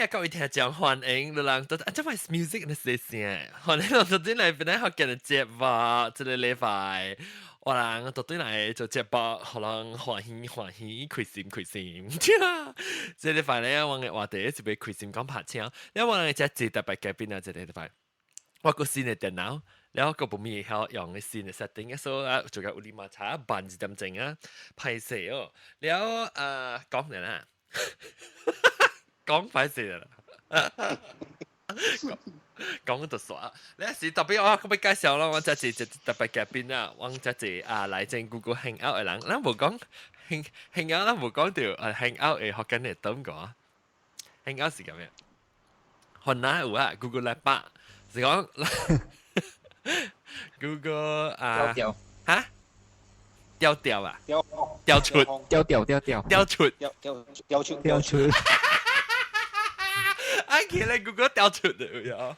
啊，各位聽眾歡迎你人都啊，這擺 music 的細聲，歡迎我轉來本來福建的節目，這个禮拜我人都轉來做節目，予人歡喜歡喜，開心開心。這禮拜咧，我的話題是欲開心講拍車，了我人這一特別嘉賓啊，這个禮拜我閣新的電腦，了我閣無物會曉用的新的 setting，所以啊，做個有哩嘛差慢一點鐘啊，歹勢哦。了啊，講了啦。講歹勢啦，講就煞。你是特別我閣欲介紹啦，我這一個特別嘉賓啊，我這一啊來自 Google Hangout 的人，咱無講 Hangout，咱無講著啊 Hangout 會福建的點講？Hangout 是咁樣，雲南有啊，Google 來拍是講 Google 啊，哈？調調啊？調出，調調調調，調出，調調調出，調出。啊，起來 Google 調出的呀！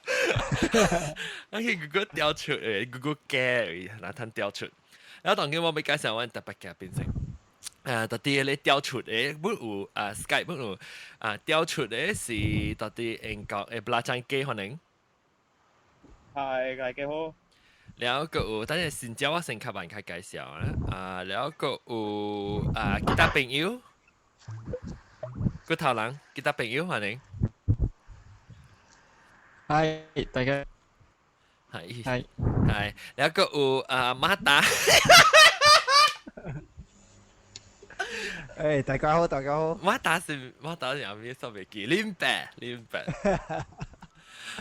啊，去 Google 調出的，Google 加哪通調出？然後當今我欲介紹阮特別嘉賓先。到底咧調出的，本有啊 Skype 本有啊調出的是到底英國的布拉張機可能。係，大家好。了閣有，等下先叫我先較慢較介紹啦。啊，了閣有啊，其他朋友，骨頭人，其他朋友歡迎。嗨，大家。係。係。係，了閣有啊馬達。誒，大家好，大家好。馬達是馬達是咩？煞袂記，林伯，林伯。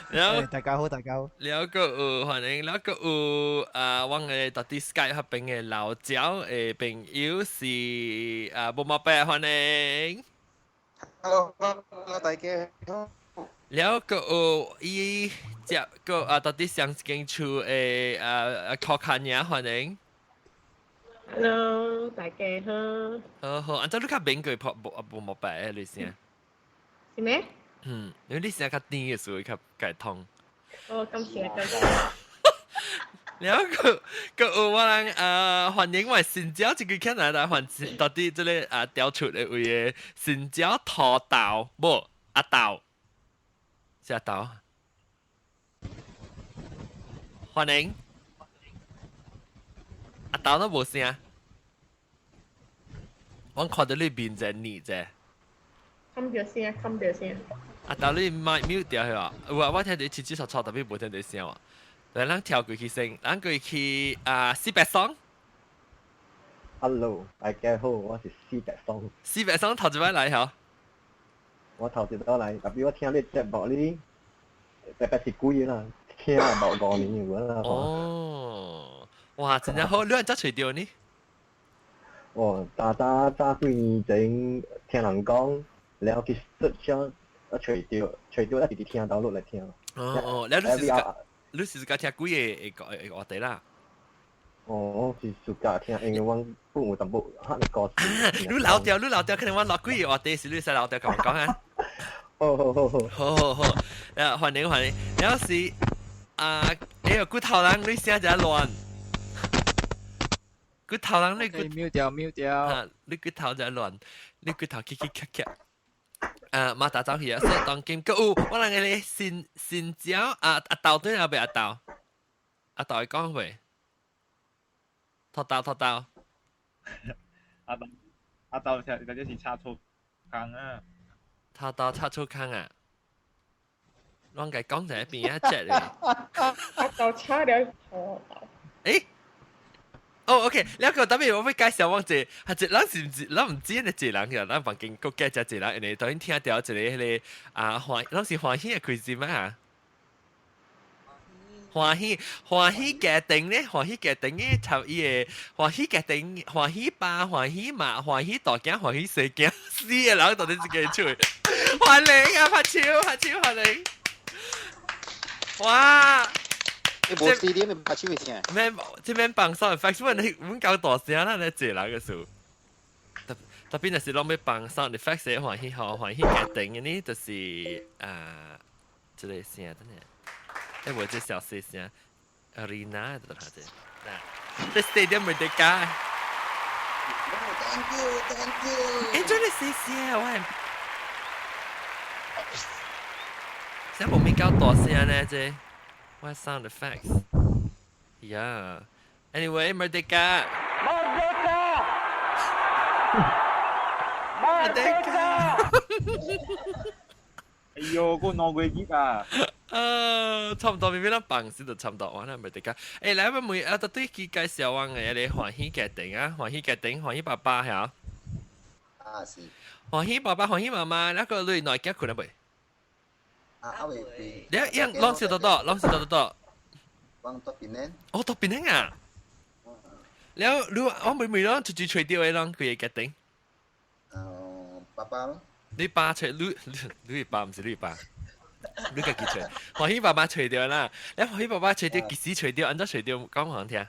然後大家好，大家好。了閣有歡迎，了閣有啊，阮的到佇 Skype 彼邊的老鳥的朋友是啊，無毛伯歡迎。 Hello，大家好。了閣有伊隻個啊，到佇上間厝的啊啊，柯卡爾歡迎。 Hello，大家好。好好，按怎你較免過破無無毛伯的你聲？是咩？嗯，因為你聲較甜的時候較會通。哦，感謝感謝。了閣閣有我人啊，歡迎我新椒這個看來來歡到底這个啊調出的位的新椒土豆無阿豆，是阿豆。歡迎。阿豆都無聲，我看到你面在膩者。冚著聲，冚著聲。阿豆你麥 mute 掉去啊？有啊，我聽到清清楚楚，特別無聽到聲喎。來，咱跳過去先，咱過去啊，四百雙。 Hello，大家好，我是四百雙。四百雙頭一擺來吼。我頭一擺來，特別我聽你節目你，特別是幾啦，聽了5年有啦。哦，哇，真正好，你按怎揣著呢？哦，早早早幾年前聽人講，了去 search 啊，揣著，揣著，一直直聽 download 來聽。哦哦，了你是自家聽幾个個話題啦？哦，我是自家聽，因為阮本有淡薄哈個歌詞。你老掉，你老掉，可能我落幾个話題是你使老掉共我講啊。好好好好。好好好，啊，歡迎歡迎，了是啊，哎呦，骨頭人你聲真亂，骨頭人你骨 mute 掉 mute 掉，啊，你骨頭真亂，你骨頭起起卡卡。啊，馬達走去啊！所以當今閣有我人個咧新新椒啊阿豆對啊未阿豆，阿豆會講未？土豆土豆。阿豆阿豆就就是插錯坑啊！土豆插錯坑啊！攏共講在邊啊隻咧。阿豆插了土豆。誒？哦，OK，了個特別我欲介紹我一個，係一咱是毋是咱毋知呢一個人嘅，咱房間閣加一個人，因為當然聽著一個彼个啊歡，攏是歡喜的開心啊！歡喜歡喜家庭咧，歡喜家庭嘅插伊個歡喜家庭，歡喜爸，歡喜媽，歡喜大囝，歡喜細囝，四個人到底一個厝，歡迎啊！拍手拍手歡迎！哇！你無四點你拍手會聲？免這邊放 sound effects，阮阮夠大聲啦，咧坐人嘅時候。特特別若是攏欲放 sound effects 的歡喜吼，歡喜家庭的呢，就是啊，這个聲等下，欸，無這小細聲，Arena 就係這，嗱，這 stadium 未得加。 Thank you, thank you。欸，真係細聲，我係。這無咪較大聲呢？這 What sound effects? Yeah. Anyway, Merdeka. Merdeka. Merdeka. 哎呦，個攞過熱啊！啊，差唔多，明明咱放時就差唔多完啦，Merdeka。誒，來，我問啊，到對佢介紹我嘅你歡喜家庭啊，歡喜家庭，歡喜爸爸嚇。啊是。歡喜爸爸，歡喜媽媽，那個你內結婚了未？啊，未。你一攏是多多，攏是多多多。往到邊呢？哦，到邊啊？了，你我妹妹咯，出去吹掉的啷，佢個決定。哦，爸爸咯。你爸吹，你爸唔是你爸，你家己吹。歡喜爸爸吹掉啦，你歡喜爸爸吹掉，幾時吹掉？按怎吹掉？講好聽。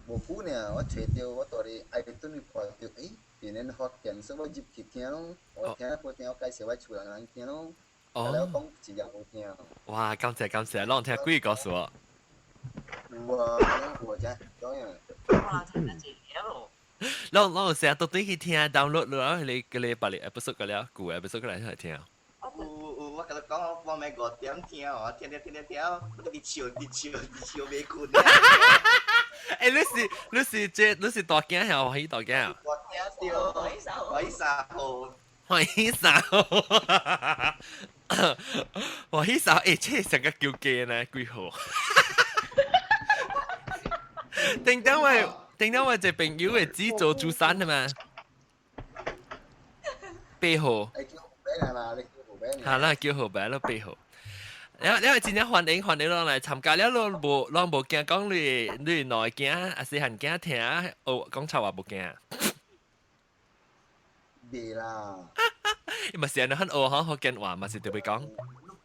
無久呢，我吹掉，我蹛佇愛頓去看到，誒，變恁福建，所以我入去聽咯。我聽，我聽，我介紹我厝人人聽咯。哦。我講真正好聽。哇！感謝感謝，攏聽幾個故事哦。有啊，有真當然。哇！真係真咯。攏攏成日都對去聽 download 了，你個禮拜日 episode 個了，舊 episode 過來來聽。有有，我共你講，我每5點聽哦，聽聽聽聽聽，我就佇笑佇笑佇笑袂睏。欸，你是這你是大囝還是歡喜大囝？大囝對，歡喜3號。歡喜3號，歡喜3號，欸，這成個叫雞呢，幾號？頂當我頂當我一個朋友會只做主三的嘛？8號。好啦，叫號碼咯，8號。了了，真正歡迎歡迎攏來參加。了，攏無攏無驚講你內驚，還是漢驚聽？哦，講臭話無驚？袂啦。伊嘛是按呢很學吼福建話嘛是特別講。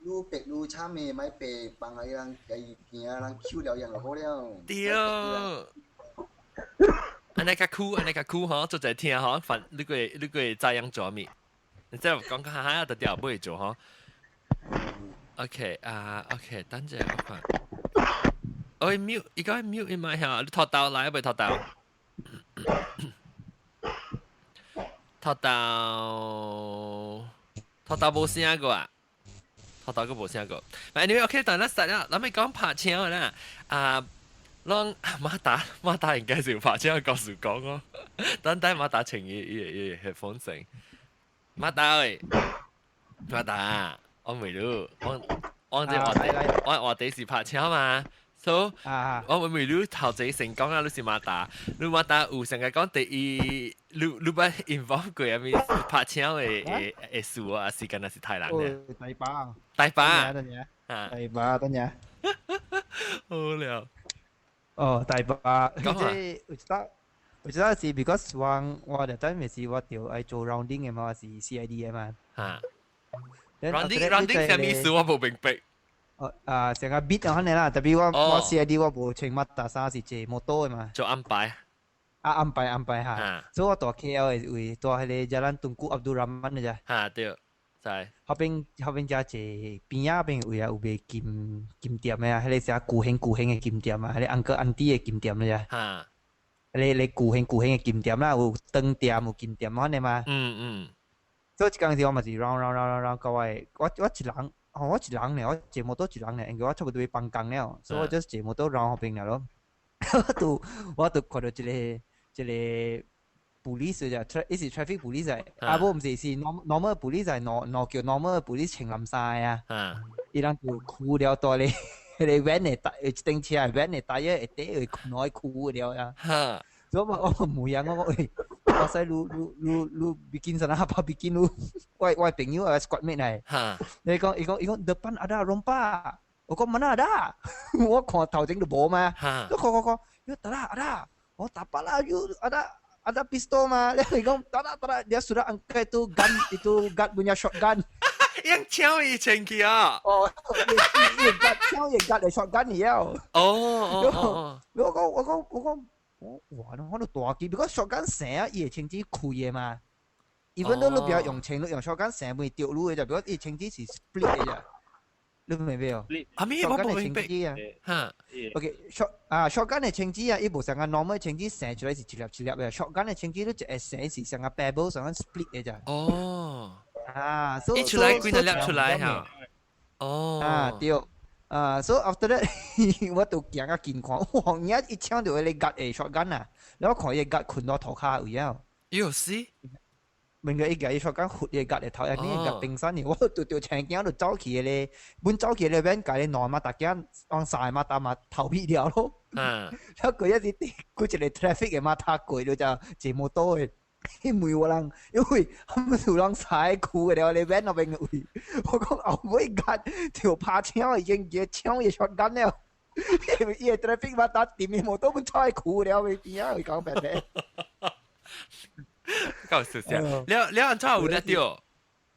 愈白愈慘的，莫白幫下伊人家己驚，人搝了樣就好了。對。按呢較苦，按呢較苦吼，做者聽吼，反你個會知影做物。你這講講下下就掉尾做吼。OK 啊，OK，等陣我看。哦，mute，伊個 mute 伊嘛嚇，你脫刀來未脫刀？脫刀，脫刀無聲過啊？脫刀閣無聲過。Anyway，OK，等咱實啦，咱咪講拍槍啦。啊，攏馬達馬達應該是有拍槍的故事講哦。等等馬達穿伊伊伊 headphone 先。馬達喂，馬達，我問你，我我這話題，我話題是拍槍嘛？So，我問你頭一成講啊，你是馬達，你馬達有成日講第一，你你捌 involve 過啥物拍槍的的的事啊？是敢若是太難的？大把，大把，等下，大把，等下。好了。哦，大把，這有一搭，有一搭是 because 我我就等於是我著愛做 rounding 的嘛，我是 CID 的嘛。嚇。rounding rounding 啥物意思？我無明白。哦啊，成個 beat 按呢啦，特別我我 CID 我無穿馬達衫是坐摩托的嘛。做安排。啊，安排安排哈。所以我蹛 KL 的位，蹛彼個 Jalan Tunku Abdul Rahman 的遮。哈對，知。彼邊彼邊遮坐邊仔邊位啊，有賣金金店的啊，彼個啥舊型舊型的金店啊，彼個 uncle auntie 的金店的遮。哈。彼個舊型舊型的金店啦，有糖店有金店按呢嘛。嗯嗯。所以一工時我嘛是 round round round round 到我的，我我一人。哦，我一人呢，我坐摩托一人呢，因為我差不多放工了，所以我就坐摩托 round 彼邊了咯。我就看到一個一個 police 就，伊是 traffic police 來，啊無毋是是 normal police 來，喏喏叫 normal police 穿藍衫的啊。伊人就箍了蹛咧，彼個 van 的大，一頂車 van 的大約下底會攞箍了啊。所以我我問人我講喂，我使你你你你 bikin 啥apa bikin 你，我我朋友啊 squad mate 來，你講伊講伊講 depan ada rompak，我講 mana ada，我看頭前就無嘛，我看看看，喲得啦 ada，我tak apa lah you ada ada pistol 嘛，你講tak ada tak ada dia sudah angkat itu gun itu guard punya shotgun。用槍伊前去啊！哦，伊 guard 槍伊 guard 的 shotgun 了。哦哦哦，我講我講我講。我哇！我都大機，如果 shotgun 聲啊，伊會槍支開的嘛。even 都你不要用槍，你用 shotgun 聲會掉你的就，比如伊槍支是 split 的啫。你明白冇？啊咩？我無明白。啊。哈。 OK，shot 啊，shotgun 的槍支啊，伊無像個 normal 槍支射出來是一粒一粒的，shotgun 的槍支你一會射是像個 pebble 像個 split 的啫。哦。啊，一出來幾粒出來嚇？哦。啊，對。啊，so after that 我就行較近看，哇！伊一搶著彼個夾的 shotgun 啊，然後看伊夾困到塗跤位啊。有死？明個伊夾伊 shotgun 拂伊夾的頭，伊夾冰山呢，我就就青驚就走去咧，本走去咧邊共咧兩馬達囝往三个馬達嘛逃避了咯。然後佢一直佢一個 traffic 的馬達過就坐摩托的。伊問我人，因為他們有人踩褲的了，咧邊那邊位，我講後尾夾條拍槍已經佢槍伊 shotgun 了，伊個 traffic 馬達前面摩托本踩褲了，邊啊，伊講白白。夠笑死！了了，按怎有得著？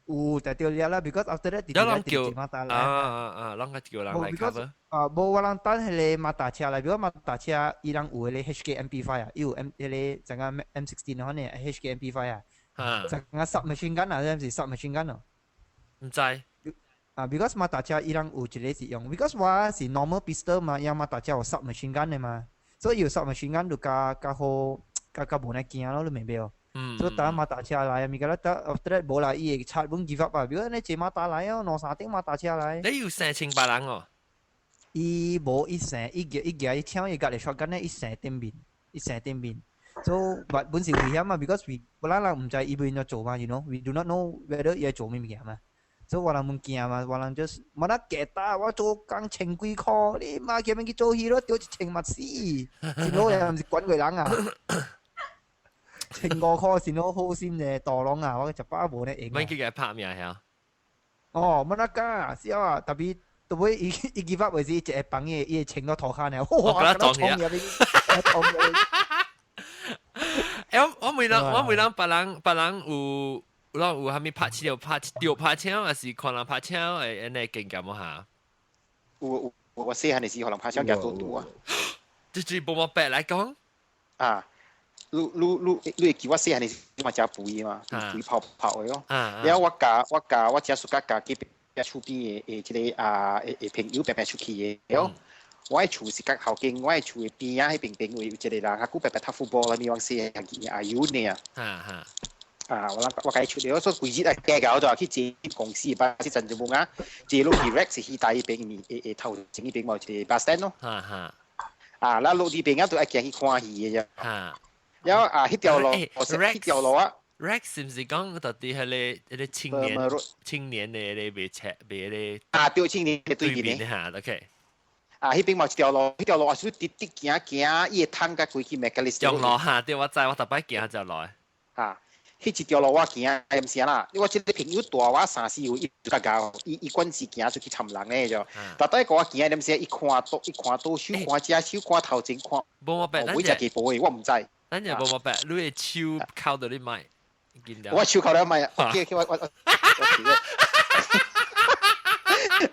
有得著了啦，because after that 有人叫啊啊啊，人個叫人來 cover。啊，無我人等彼個馬達車來，比如馬達車，伊人有彼個 HKMP5 啊，伊有 M 彼個怎個 M16 款的 HKMP5 啊，怎個 submachine gun 啊，這毋是 submachine gun 哦？毋知。啊，because 馬達車伊人有一個是用，because 我是 normal pistol 嘛，伊馬達車有 submachine gun 的嘛，所以有 submachine gun 就較較好，較較無呢驚咯，你明白無？所以等馬達車來，物件咧，等 after that 無啦，伊會插本 give up 啊，比如你坐馬達來哦，兩三點馬達車來。你有生清別人哦？伊無伊生，伊舉伊舉伊搶伊家己 shotgun 咧，伊生頂面，伊生頂面。So but 本是危險嘛，because we 我咱人毋知伊欲按怎做嘛，we do not know whether 伊會做啥物件嘛。所以我人毋驚嘛，我人 just 無得假打，我做工千幾箍，你媽叫免去做戲咯，丟一千嘛死，是老又毋是管過人啊。1500箍是老好心嘅大龍啊，我食飽無咧用。免去共拍命嚇。哦，冇得講，是啊，特別特別伊伊 give up 為止，一個幫伊伊會穿到塗跤呢，哇，衝入去，衝入去。欸，我我問人，我問人，別人別人有有人有啥物拍車拍著拍槍，還是看人拍槍會按呢經驗無哈？有有，我細漢的時候人拍槍舉做賭啊。這是無毛白來講。啊。你你你你會記我細漢的時嘛誠肥嘛，肥泡泡的哦。了我共我共我誠暑假共隔壁厝邊的的這个啊的的朋友白白出去的，了我的厝是較後間，我的厝的邊仔彼邊邊位有一個人，較久白白踢 football 啦，咪往細漢阿尤呢。啊，我我共伊出了，所以規日啊加搞就去坐公司巴士站就無啊，坐落去 Rex 彼台彼邊面的的頭前彼邊嘛有一個 bus stand 咯。啊，咱落佇邊仔都愛行去看戲的啫。了啊，彼條路，彼條路啊。 Rex 是毋是講到底彼个彼个青年青年的彼个賣冊賣彼個？啊，對，青年的對面的哈，OK。啊，彼邊嘛有一條路，彼條路也是直直行行，伊會通甲規去麥加利斯。條路哈，對，我知，我逐擺行這條路。啊，彼一條路我行，毋是啦，我這个朋友大我三四歲，伊就較𠢕，伊伊慣是行出去參人的就。逐擺我行，點時伊看倒，伊看倒手，看這手，看頭前，看。無我白，每隻幾步的，我毋知。咱就無無白，你的手靠到你麥。我手靠了麥，我我我我我。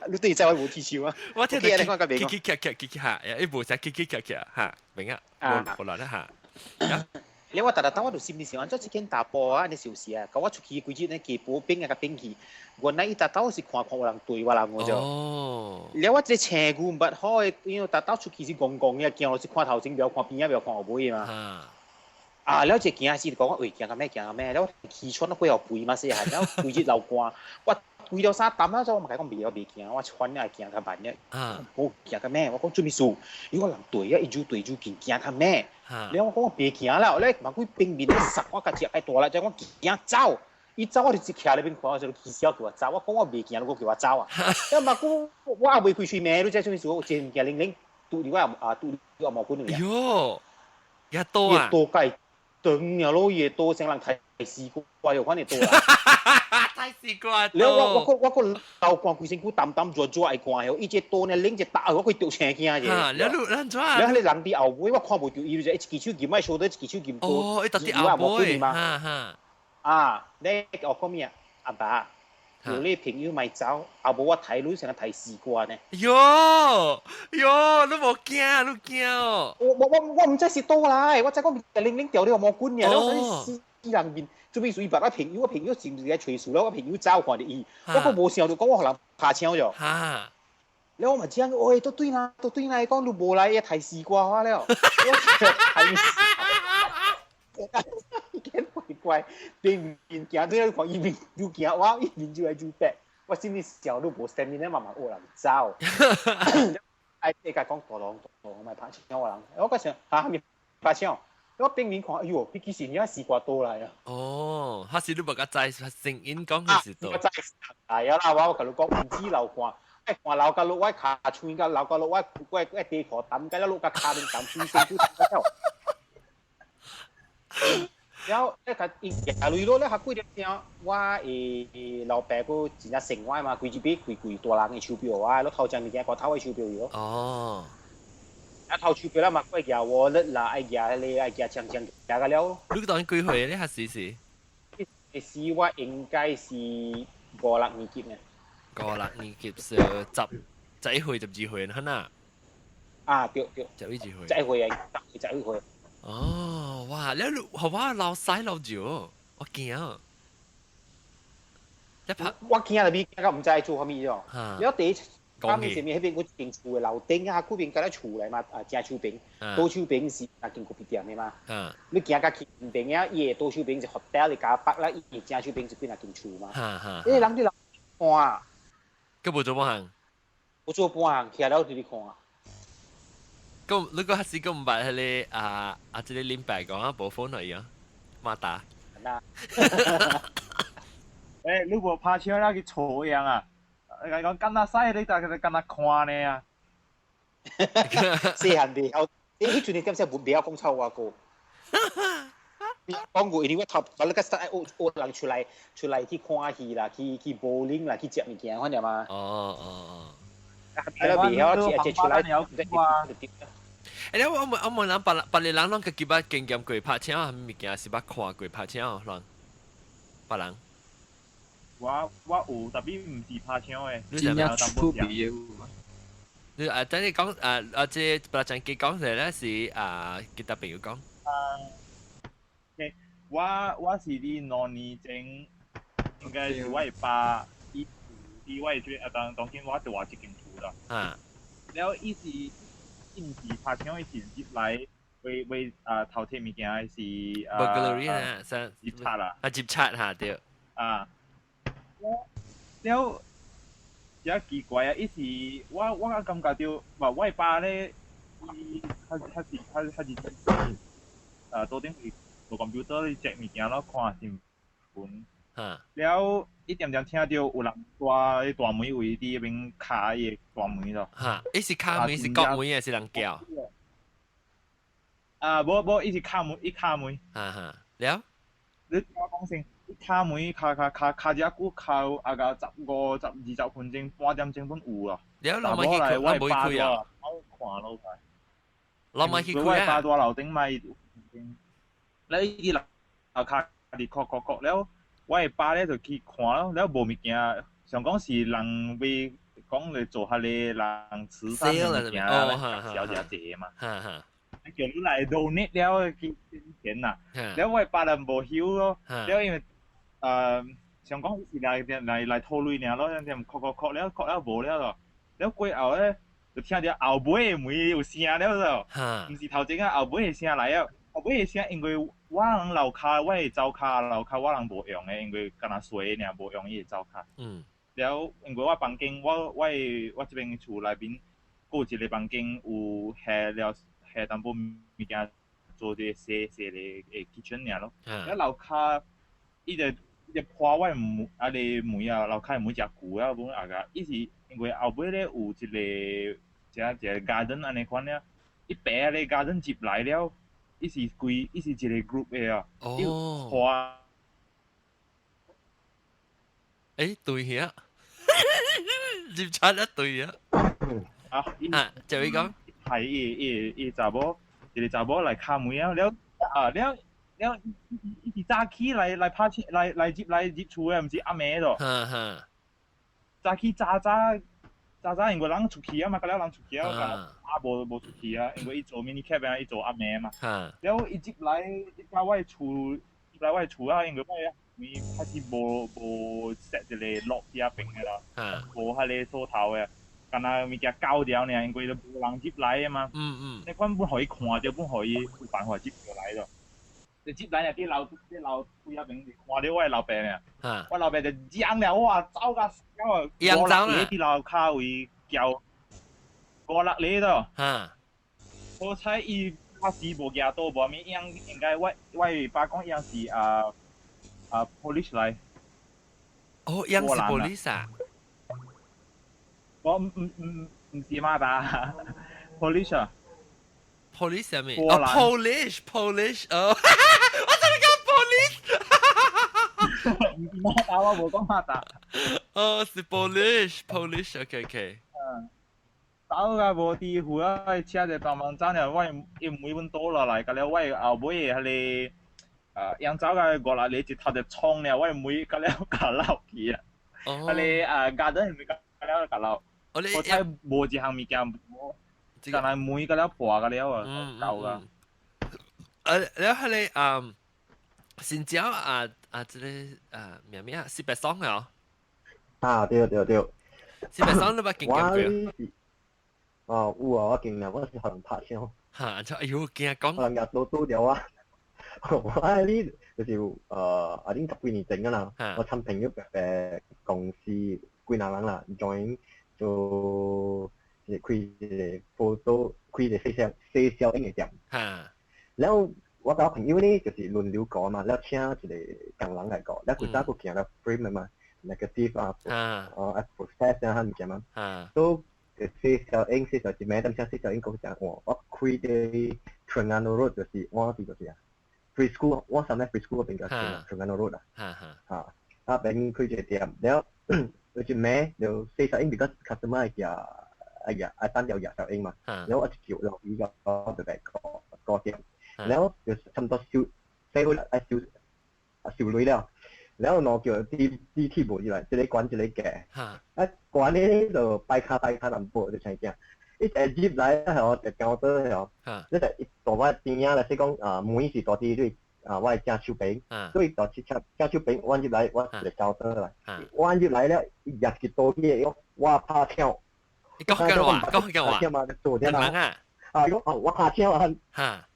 你對知我無起手啊？我聽到嘰嘰咔咔嘰嘰哈，伊無聲嘰嘰咔咔哈，明啊？無無來啦哈。你我逐逐當我就心裡想，按怎這間查埔啊，按呢小事啊，共我出去規日呢街步變啊共變去，原來伊逐兜是看看有人對我人我就。了我這個青牛毋捌好的，因為逐兜出去是戇戇的，行路是看頭前，袂曉看邊仔，袂曉看後尾嘛。啊！了這行時就講我喂行較咩行較咩，了氣喘都過後肥嘛細漢，了規日流汗，我規條衫澹啊，我嘛共伊講袂曉袂行，我喘了會行較慢了。無行較慢，我講做啥物事？因為我人對啊，伊愈對愈近，行較慢。了我講我袂行了，咧嘛鬼冰面咧塞我家己愛大力，我行走。伊走我就直徛咧邊看，我就起笑叫我走。我講我袂行，你閣叫我走啊？了嘛久我也袂開喙罵，你知做啥物事？我一個物件零零拄佇我啊拄佇我毛棍裡。喲，也多啊！多蓋長了咯，伊會多像人刣絲瓜有款的刀啦。刣絲瓜了我我閣我閣流汗規身軀澹澹熱熱會汗哦，伊這刀呢拎一打，我閣著青驚者。哈，了你按怎？了彼个人佇後尾，我看無著伊，就一支手撳愛小刀，一支手撳刀。哦，伊特佇後尾嘛。哈哈。啊，你學講咩啊？阿爸，有你朋友莫走，啊無我刣你像刣絲瓜呢。喲喲，你無驚，你驚哦！我我我我毋知是倒來，我知講零零掉你毛棍爾，我死人面，做咩事？伊捌我朋友，我朋友是毋是來揣事了？我朋友走看著伊，我閣無想著講我予人拍槍著。了我嘛講，喂，都對啦，都對啦，伊講你無來，伊刣絲瓜我了。我刣伊見怪怪，面面行對來看，伊面愈行我，伊面愈來愈白。我心裡想你無 stamina 慢慢學人走。哎，你甲講大龍大龍，莫拍槍我人，我講想嚇咪拍槍，我變面看，哎喲，彼其實而家西瓜刀來啊！哦，還是你無甲知聲音講係是刀？我知係啊啦，我共你講，毋止流汗，愛看流甲落，我跤喙甲流甲落，我底褲澹甲了落甲跤面澹，規身軀澹了。然後咧，佢伊行落咧，較幾點鐘，我的老爸閣真正生我嘛，規一筆規規大人的手錶我，攞頭前物件掛頭的手錶伊咯。哦。啊，頭手錶啦嘛，愛舉 wallet 啦，愛舉彼個，愛舉槍槍舉個了。你當幾歲咧？還是是？時我應該是五六年級呢。五六年級是11歲12歲，哈呐？啊，對對。 11、12歲。 11歲啊，11歲。哦，哇！你好我老細老少，我驚。一拍我驚就比驚到毋知做啥物咯。了第一，他們前面彼邊有一間厝的樓頂啊，嗰邊敢若厝來嘛，啊正手邊，左手邊是那間咖啡店的嘛。你行到前邊啊，伊的左手邊是 hotel 的加北啦，伊的正手邊是幾若間厝嘛。伊人佇樓看。閣無做半項？無做半項，徛了佇咧看。咁你個係個毋捌彼個啊啊！這個林伯講啊，無 phone 而已啊，馬達。欸，你無拍槍啦去錯樣啊？你講敢若使，你就敢若看呢啊？細漢袂曉，你彼陣你點說袂曉講臭話歌？講過，因為我頭我咧個實愛學學人出來去看戲啦，去 bowling 啦，去食物件，反正嘛。哦哦哦。啊，袂曉食出來，欸，我問人別別個人攏家己捌經驗過拍槍啊，物件是捌看過拍槍人，別人。我有，特別毋是拍槍的。真正出名的有。你啊，等你講啊啊，這別人記講者咧是啊，其他朋友講。啊，我是佇2年前，應該是我的爸，伊我的這啊當今我住這間厝啦。啊。了，伊是伊毋是拍槍，伊是入來為啊偷摕物件的是啊。 burglary 啊，入賊啦。啊，入賊哈對。啊。了，也奇怪啊！伊是我感覺著，話我的爸咧，伊較是啊，桌頂是做 computer 咧 check 物件咯，看新聞。了，伊恬恬聽著有人蹛大門位佇彼邊敲伊的大門咯。哈，伊是敲門是國門還是人叫？啊，無無，伊是敲門，伊敲門。哈哈，了？你聽我講先。敲門敲敲敲敲遮久，敲啊到15、十20分鐘，半點鐘本有咯。了，老媽去開，老媽去開啊！我看落來。老媽去開啊！我爸蹛樓頂嘛，了伊佇樓跤佇敲敲敲了，我的爸咧就去看咯，了無物件，想講是人欲講來做彼个人慈善的物件，小姐姐嘛。叫你來 donate 了去捐錢啦，了我的爸就無曉咯，了因為想講是來討錢爾咯，點敲敲敲了敲了無了咯，了過後咧就聽著後尾的門有聲了咯，毋是頭前啊，後尾的聲來了，後尾的聲因為我人樓跤，我的灶跤樓跤我人無用的，因為干焦細爾無用伊的灶跤。了，因為我房間，我這邊厝內面，閣有一個房間有下了下淡薄物件做一個細細个 kitchen 爾咯。了樓跤，伊就破我的門，啊個門啊，樓跤的門誠舊啊，本啊個，伊是因為後尾咧有一個 garden 按呢款了，伊爬個 garden 入來了，伊是規，伊是一個 group 的啊，伊破。欸，對遐，入賊一對啊！啊，啊，就會講，係伊查某，一個查某來敲門啊，了啊了了，伊是早起來拍車來入厝的，毋是暗暝咯。早起早早早早，因為人出去啊嘛，佮了人出去啊，啊無出去啊，因為伊做 minicab 啊，伊做暗暝嘛。了伊入來入到我的厝，入來我的厝啊，因為我的門開始無 set 一個 lock 佇遐邊的啦，無彼个鎖頭的，敢若物件攪掉爾，因為都無人入來的嘛。你款本予伊看著，本予伊有辦法入著來咯。就接來啲老啲老推一邊，看到我老爸呢，我老爸就嚷了，哇，走甲死啊！揚走啦！啲樓跤位叫五六里咯。好彩伊確實無舉刀，無物樣應該我爸講樣是啊 police 來。哦，樣是 police 啊？我唔是馬達，police 啊。 police 係咩？哦，Polish，Polish，哦，我真係講 police。唔是馬達，我無講馬達。哦，是 Polish，Polish，OK OK。嗯，走甲無佇厝啊，車就幫忙走了，我伊每阮倒落來，甲了我後尾彼個啊，樣走甲五六个一頭就衝了，我妹甲了甲落去啊。哦。彼個啊，garden 咪甲了甲落。我我睇無一項物件。但係每個了破個了啊，夠噶。了後來嗯，新椒啊啊，這個啊咩咩啊，四百雙啊。啊對對對。四百雙你捌經驗過？哦，有啊，我經驗，我是予人拍槍。嚇！就哎呦，驚講。予人舉刀拄著我。我喺呢就是啊，恁十幾年前啊啦，我參朋友白白公司幾若人啦，join 做。開一個 photo，開一個細小影的店。然後我甲我朋友呢，就是輪流過嘛，了請一個工人來過，了古早佫行了 frame 嘛，negative 啊，哦啊 process 啊，物件嘛。都細小影細小一暝，等請細小影講誠換，我開佇 Terengganu Road 就是我佇就是啊，free school，我上咧 free school 嗰邊叫 Terengganu Road 啊。嚇，啊邊開一個店，了有一暝就細小影 because customer 會寄。哎呀，啊單調廿小英嘛，然後我就叫落依個就嚟個個店，然後就差唔多收，細個愛收收鐳了，然後我叫 D D T 無入來，一個關一個價，啊關咧就擺卡擺卡淡薄就成驚，一入來吼就交倒吼，你就一大我邊仔來說講啊門是大啲對，啊我的正手邊，所以就去正正手邊，我入來我一個交倒來，我入來了，伊舉一刀去，我拍跳。講緊話，講緊話，人啊！啊，講我拍槍啊！嚇！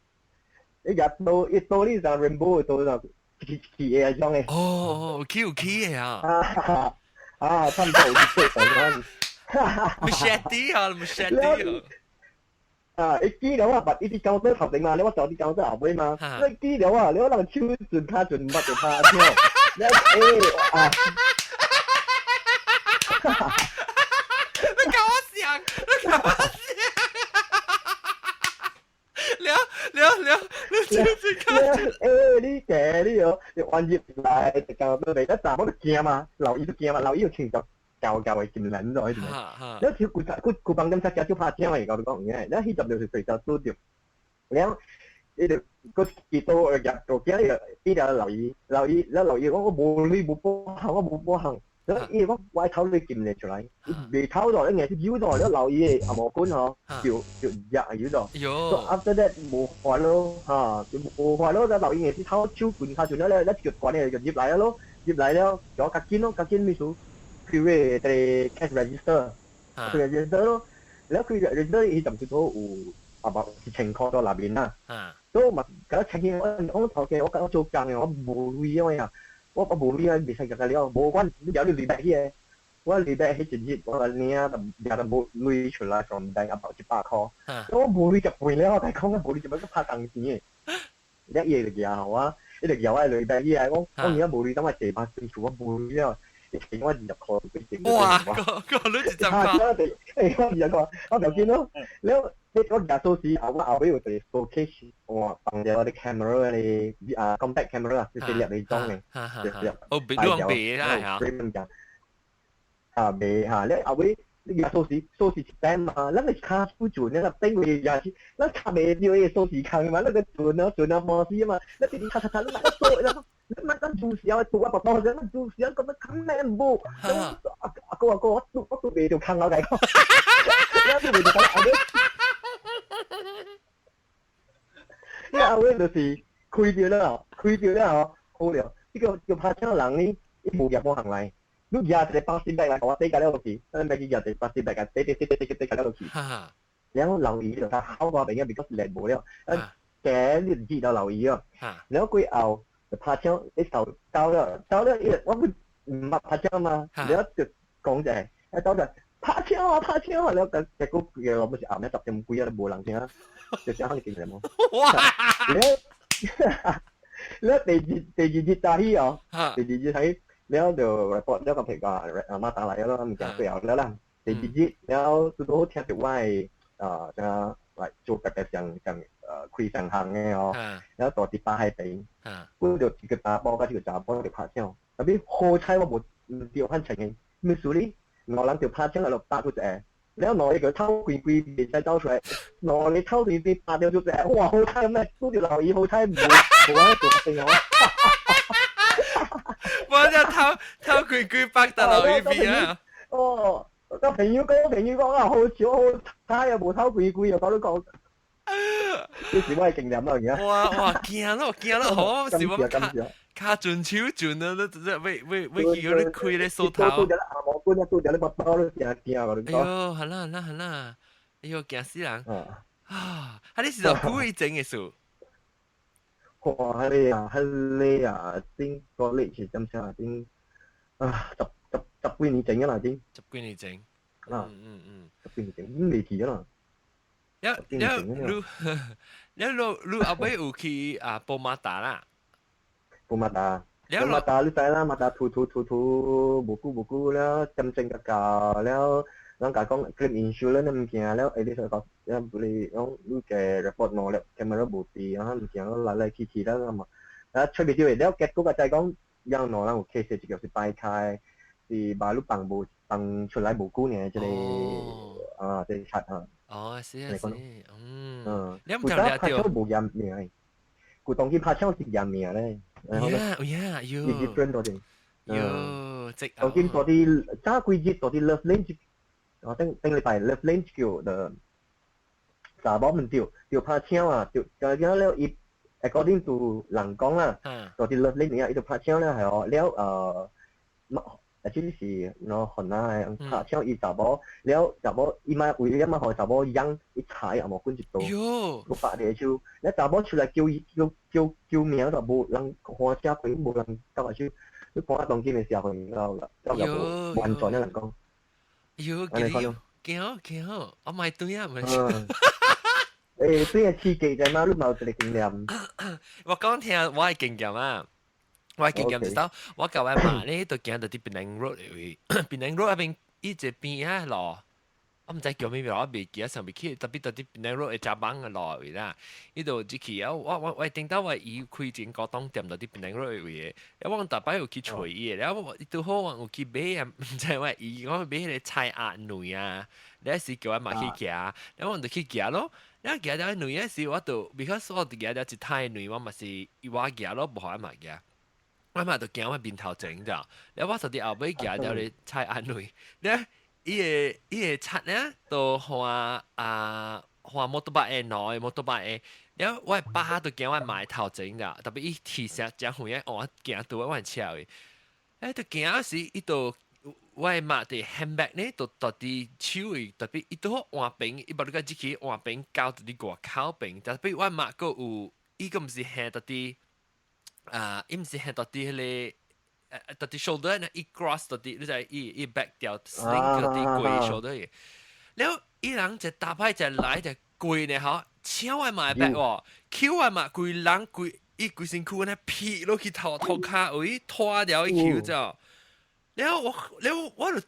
一入到一到呢就 rainbow 到就起起嘅種嘅。哦，有起有起嘅啊！啊啊，差唔多有起嘅。唔識啲啊，唔識啲啊！啊，一記了啊，捌一直交到頭頂嘛，你我走啲交到後尾嘛，你記了啊，你我人手順卡順捌就拍槍，你欸啊！你搞我想，你搞我想，了了了，你手順卡順。欸，你假你哦，你彎入來就交到嚟，一站我就驚嘛，留意都驚嘛，留意又穿著舊舊的金輪咗，係咪？你條規規規房間才食少拍槍的，甲你講有影。你彼陣就是隨時拄著，了，伊就閣幾刀入到驚，伊就留意留意，了留意講我無鐳無保項，我無保項。了伊講我頭鐳金咧出來，伊未偷咗，伊硬是扭咗，了留意的阿毛棍吼，就就入扭咗。So after that 無法咯，嚇，就無法咯，了留意硬是偷手棍較順了，了就關咧就入來了咯，入來了，就較緊咯，較緊意思。開個 cash register，開 register 咯，แล้ว開 register 伊陣時都有啊無1000箍到內面啦，都嘛，甲我請起我我頭家我甲我做工的，我無鐳啊，我我無鐳啊，袂使食了，無管你了你禮拜去的，我禮拜彼一日我領領淡薄鐳出來從bank 啊，100箍，我無鐳食飯了，我甲伊講無鐳食飯閣拍工錢的，了伊就舉予我，伊就舉我禮拜去來，我我而家無鐳，等我坐巴士厝，我無鐳了。我20箍俾哇！個個你20箍。欸，我20箍，我就見咯。了，你我舉鎖匙，後我後尾有一個 showcase，我放著我的 camera 的啊 compact camera 啊，就是粒嚟裝的，就是粒。哦，別你用別啊嚇。啊，未嚇，了後尾你舉鎖匙，鎖匙一點嘛，咱個跤手船，咱個頂位也是，咱卡袂著迄個鎖匙孔嘛，咱個船啊船啊無死嘛，咱直直擦擦擦，咱鎖，咱。你莫講注銷，拄我爸爸講，注銷咁樣坑咩無？阿阿哥阿哥，我拄我拄袂著空我甲伊講，我拄袂著空阿尾，你阿尾就是開著了，開著了吼，好了。這個叫拍車人呢，伊無舉無行來，你舉一個巴士來來，我底甲了落去，咱欲去舉一個巴士來，底底底底底底甲了落去。然後留意就他好我邊個，because 力無了。嘅你知道留意啊。了過後就拍槍，你頭走了，走了，我唔唔捌拍槍嘛，了就講就係，一走就拍槍啊拍槍啊，了結果嘅落尾是暗暝10點幾啊，無人聽，就想你見嚟冇？哇！了了第二日早起哦，第二日喺了就 report 了個譬如講阿媽打來了，物件過後了啦。第二日了拄好聽到我的啊，啥來做特別上上開上行的哦，了住佇巴海邊，阮就一個查埔佮一個查某就拍槍，特別好彩我無毋著反情形，咩事呢？兩人就拍槍就打出一個，了兩個偷規規袂使走出來，兩個偷規規打掉出一個，哇！好彩咩？拄著老姨好彩無無安做發生哦。我就偷偷規規北得落去邊啊！哦，個朋友講，朋友講啊，好笑好彩啊，無偷規規啊，講你講，這是我的經驗啦，而家。哇哇，驚咯驚咯，好，是我卡卡準手準啊，你直接為為為去嗰啲開咧手頭。拄著咧阿毛棍啊，拄著咧把刀咧，驚驚我你講。哎喲，好啦好啦好啦，哎喲，驚死人！啊，啊你是做故意整嘅事？哇！迄個啊，迄個啊，頂個你是點聲啊？頂啊，十幾年前啊啦，頂。十幾年前。啊。十幾年前，未記啦。了了，你了你你後尾有去啊波馬達啦？波馬達。波馬達你知啦，馬達塗塗塗塗，無久無久了，針針個教了，人家講 claim insurance 物件了，欸你說講，了不是講你嘅 report 兩粒 camera 無佇，啊物件來來去去了嘛，啊出袂到的，了結果個就係講，有兩人有 case 一個是擺開，是把你放無放出來無久呢，這個啊這個賊啊。哦，是啊是，嗯，你唔知拍槍無驗命，舊當今拍槍是驗命咧。有啊有啊有。 different 多啲。有，即當今多啲早幾日多啲 Love Lane，我頂頂禮拜 Love Lane 叫的查某們對對拍槍啊，對，就了了伊 according to 人講啦，多啲 Love Lane 啊，伊就拍槍了係哦，了actually 是喏，韓啊，拍槍伊查某了查某伊嘛為了嘛予查某養，伊踩也無棍一刀，六百個手，了查某出來叫伊叫叫救命都無人看車過，無人搭下手，你看當今的社會了了，了無完全的人講。喲，驚驚驚，我買對啊，唔係。欸，對啊，刺激啫嘛，你嘛有一個經驗。我講聽我的經驗啊。我經驗就是我舊我媽咧，就行到佇檳城 road 位，檳城 road 那邊伊一邊啊路，我毋知叫咩名，我袂記得上未去，特別到佇檳城 road 的食網的路位啦，伊就入去啊，我頂到我伊開間高檔店到佇檳城 road 位的，我逐擺有去揣伊的，了我拄好我有去買啊，毋知我伊講買彼個菜鴨卵啊，了時叫我媽去行，了我就去行咯。了行了卵的時，我就 because 我就行了一袋卵，我嘛是我行咯，無予我媽行。我媽就行我面頭前咋，了我就佇後尾行了咧菜鴨卵，了伊個賊咧就換啊換摩托車的兩個摩托車的，了我的爸就行我媽頭前咋，特別伊提聲誠遠的，我行到我車位，欸就行時伊就我的媽佇 handbag 咧就佇佇手位，特別伊拄好換邊，伊無你個入去換邊交佇外口邊，特別我媽閣有，伊閣毋是行佇佇。啊，伊毋是係到佇彼個，到佇 shoulder 呢，伊 cross 到佇，你知伊伊 back 掉 sling 到佇過 shoulder 嘅。了伊人就打牌就來就過呢吼，搶我媽 bag 喎，抾我媽規人規伊規身軀呢劈落去頭頭骹位拖掉伊抾咗。了我了我就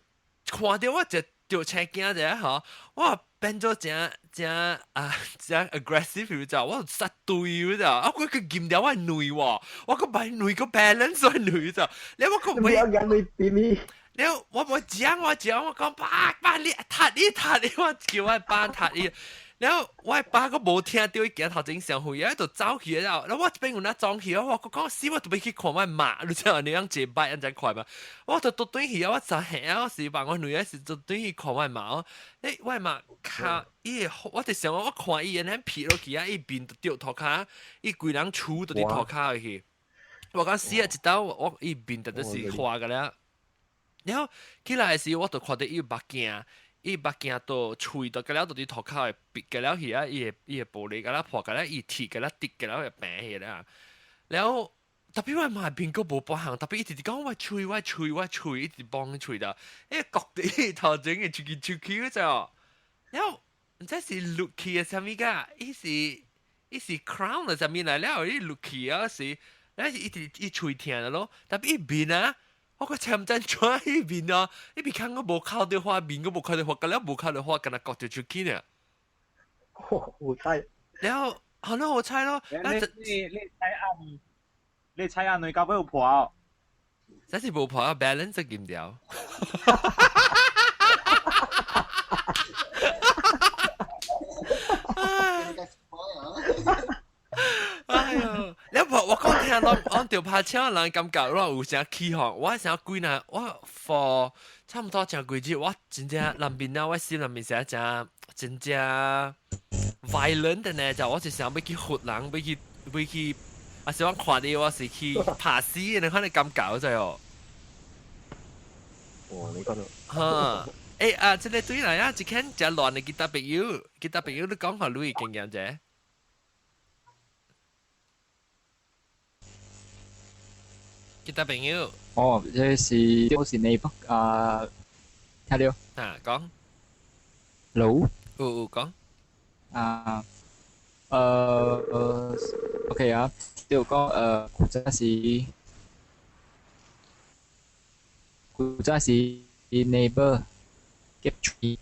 看到我就著車驚者吼，我變做誠誠啊誠 aggressive 就，我就殺對就，啊我佢撳掉我卵喎，我個擺卵個 balance 我卵就，了我個唔要眼淚比你。了我無講我講我講爸爸你踢你踢你，我叫我爸踢你。了我爸閣無聽到伊行頭前上遠，就走去了。了我這邊有哪裝去，我講死我都欲去看我媽，你知影你樣坐擺按怎快嘛？我就倒轉去啊！我就嚇我是把我女兒是就轉去看我媽哦。欸，我媽卡伊，我就想我看伊按呢撇落去啊，伊面就著塗跤，伊規人手都佇塗跤去。我講死啊！一刀我伊面就就是花個了。了起來時，我就看到伊目鏡。伊目鏡都喙都個了，都佇塗口會閉個了去啊，伊個玻璃個了破個了，伊鐵個了滴個了會病去啦。了特別我嘛邊個無半項，特別伊直直講我喙我喙我喙，一直幫喙的，欸國佇頭前嘅出去出去就，了毋知是落去嘅啥物㗎，伊是 crown 嘅啥物來了，伊落去啊是，了是一直伊喙疼咯，特別伊面啊。我個參真轉伊面啊，伊面看我無靠到花，面我無靠到花，個了無靠到花，敢若割著出去呢。好彩。了，好咯，好彩咯。你猜按，你猜按你交尾有破哦？這是無破啊，balance 兼掉。哎呦！你我講聽攏，我著拍車人感覺我有啥起哄，我想幾若我 for 差唔多成幾日，我真正內面啊，我心內面是真真正 violent 的呢，就我是想欲去罰人，欲去，啊是我看你我是去拍死的，你看你感覺就哦。哦，你講到。哈，欸啊，這個對來啊，一間真亂的吉他朋友，吉他朋友你講下你的經驗者。吉他朋友。哦，這是我是內北啊，聽到。啊，講。老。有講。啊，OK 啊，就講古早時 neighbor 夾喙。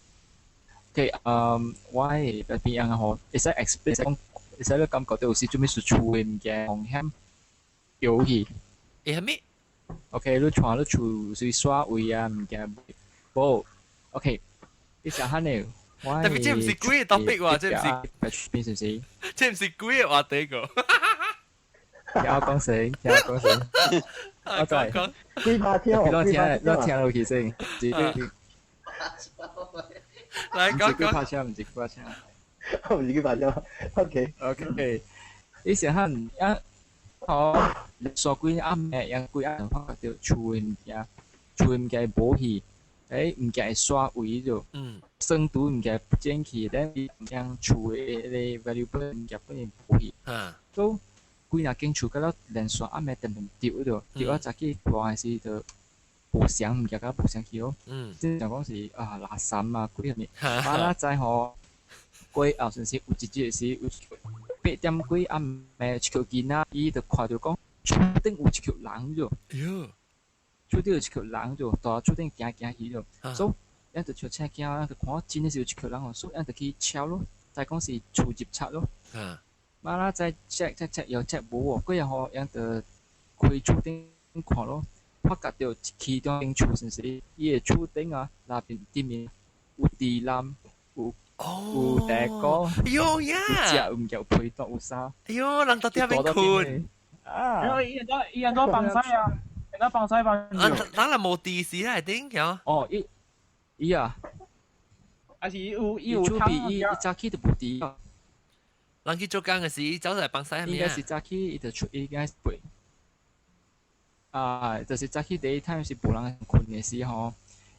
OK，我的邊樣吼，會使 explain 講，會使你感覺到有時做咩事厝的物件風險遊戲。會啥物？OK，你帶你厝是刷位啊物件，無 OK，你想下呢？特別這毋是鬼的 topic 喎，這毋是。邊是毋是？這毋是鬼的話題個。聽我講先，聽我講先。我再講。鬼拍車，你聽，你聽落去先。來講講。鬼拍車，毋是鬼拍車。毋是鬼拍車。OK。 OK。你想下啊？哦，煞幾暗暝，抑幾暗發覺著厝的物件，厝的物件無去，欸，物件會刷位著，算拄物件不見去，咱將厝的迄個 valuable 物件本來無去，都幾若間厝到了連續暗暝定定丟著，丟啊早起大時就無相物件甲無相去哦，正常講是啊垃圾啊幾啥物，啊咱知吼，過後陣時有一日時有8點幾暗暝一個囡仔，伊就看著講厝頂有一群人著，厝頂有一群人著，蹛厝頂行行去著，所以咱就笑車囝，咱就看真的是有一群人哦，所以咱就去敲咯，知講是厝入賊咯。媽啦，再 check check check 又 check 無哦，過後吼，咱就開厝頂看咯，發覺著其中間厝是毋是伊的厝頂啊，內面頂面有地纜有。有地瓜，喲呀！有食有物件有被單有衫。哎喲，人到底邊困？啊！伊人都放屎啊！人都放屎放。啊，咱人無地時啊，頂曉。哦，伊伊啊，還是有伊有厝邊伊早起就無佇。人去做工的時，走來放屎係咪啊？應該是早起伊就出，應該是背。啊，就是早起第一趟是無人睏的時吼。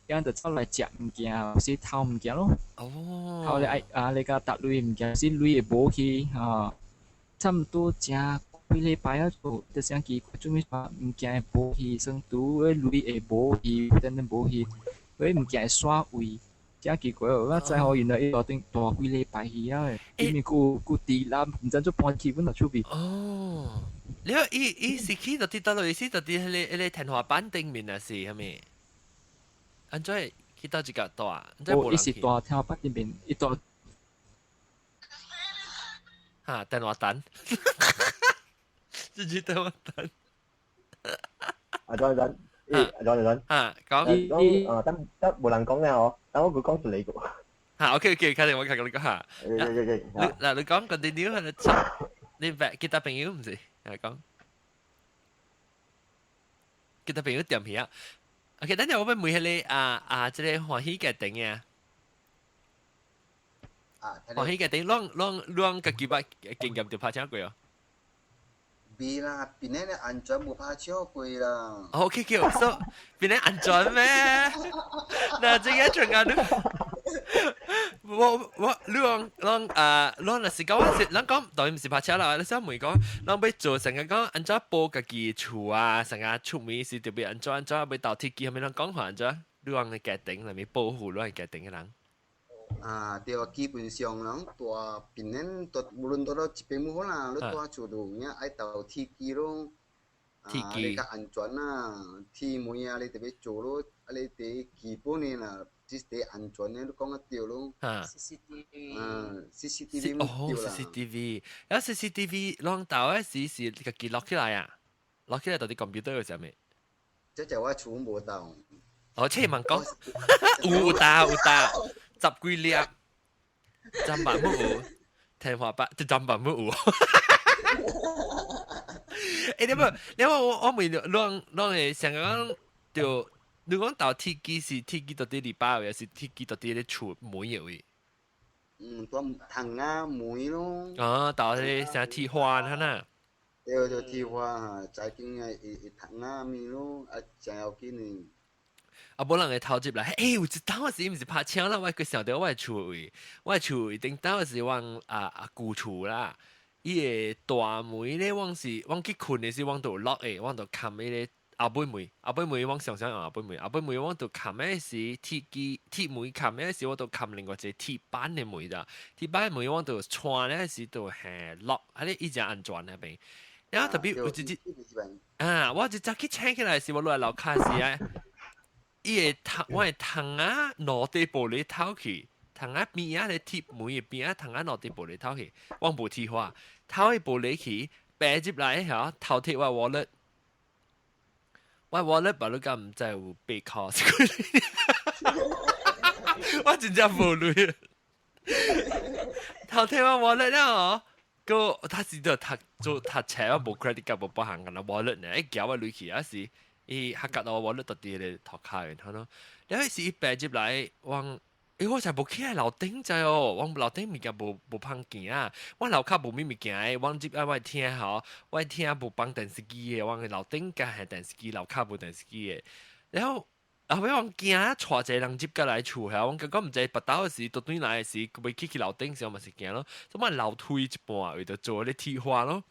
伊就走來食物件，有時偷物件咯。哦。偷咧愛啊，你甲搭鐳物件，有時鐳會無去吼。差毋多食幾禮拜啊，就就啥奇怪，做啥物件會無去，算拄個鐳會無去，等等無去，迄物件會刷位，誠奇怪哦！我知吼，原來伊蹛頂蹛幾禮拜去啊，裡面閣有地纜，毋知怎搬去阮若厝邊。哦，你伊是去到佇佗落，是到佇彼個天花板頂面啊，是啥物？按怎去到一個大？哦，伊是大天花板頂面，伊大。哈，電話單，自己電話單。啊，等陣，咦，等陣。啊，講。講啊，等等，無人講咧嗬，等我佢講出嚟個。嚇，OK OK，確定我確定你講嚇。你嗱，你講 continue 係你你其他朋友毋是？係講。其他朋友點去啊？OK，等陣我欲問彼个啊啊，這個歡喜家庭啊，歡喜家庭，攏攏攏家己捌經驗著拍車過哦？未啦，邊個安全無拍車過啦。 OK，OK，所以邊個安全咩？嗱，這個全家都。我你講講啊，你若是講我是，咱講當然毋是拍車啦，你想問講，咱欲做成個講按怎保家己厝啊，成個出門時特別按怎按怎欲鬥鐵機，啥物人講話按怎？你講的家庭內面保護你的家庭的人。啊，對啊，基本上人蹛檳城蹛無論蹛佗一邊好啦，你蹛厝就有影愛鬥鐵機咯。鐵機。你較安全啦，鐵門啊，你特別做咯，啊，你第基本的啦，這是第安全的，你講得對咯。CCTV。啊，CCTV 哦，CCTV，啊 CCTV，攏鬥的時是家己錄起來啊，錄起來到佇 computer 上面。這隻我厝無鬥。哦，這問講，有鬥有鬥，十幾粒，砧板冇有，天花板，這砧板冇有。欸，你無，你無我問你，攏攏會想講，就你講鬥鐵機是鐵機到佇禮拜位，還是鐵機到佇咧厝門的位？嗯，蹛窗仔門咯。哦，鬥彼個啥鐵花哈呐？對對，鐵花哈，財經的伊伊窗仔面咯，啊，誠要緊的。啊，無人會偷入來。欸，有一當時毋是拍槍啦，我閣想著我的厝位，我的厝位頂當時阮啊阿姑厝啦。伊的大門咧，阮是阮去睏的時，阮都有 lock 的，阮就冚彼個後尾門，後尾門阮常常用後尾門，後尾門阮就冚的是鐵機鐵門冚的時，我就冚另外一個鐵板的門咋，鐵板的門阮就穿的時就係 lock，啊你伊誠安全那邊。然後特別有一日啊，我一早去醒起來時，我落來樓跤時啊，伊的窗我的窗仔落地玻璃透去。窗仔邊仔咧鐵門的邊仔窗仔落地玻璃透去，我無鐵花，透去玻璃去，爬入來嚇，偷摕我 wallet，我 wallet 把你敢毋知有八箍，我真正無鐳，偷摕我 wallet 了哦，閣他是著讀做讀冊，我無 credit card 無保行，干焦 wallet 呢，伊夾我鐳去，啊是伊較覺到我 wallet 佇佇個塗跤然後咯，了彼時伊爬入來，我。欸，我才無起來樓頂知哦，我樓頂物件無無芳行啊，我樓跤無啥物件的，我入來我廳吼，我廳無放電視機的，我樓頂共係電視機，樓跤無電視機的。然後後尾我驚帶一個人入過來厝遐，我感覺毋知腹肚時倒轉來的時，欲去去樓頂時，我嘛是驚咯，所以我樓梯一半位就做咧鐵花咯。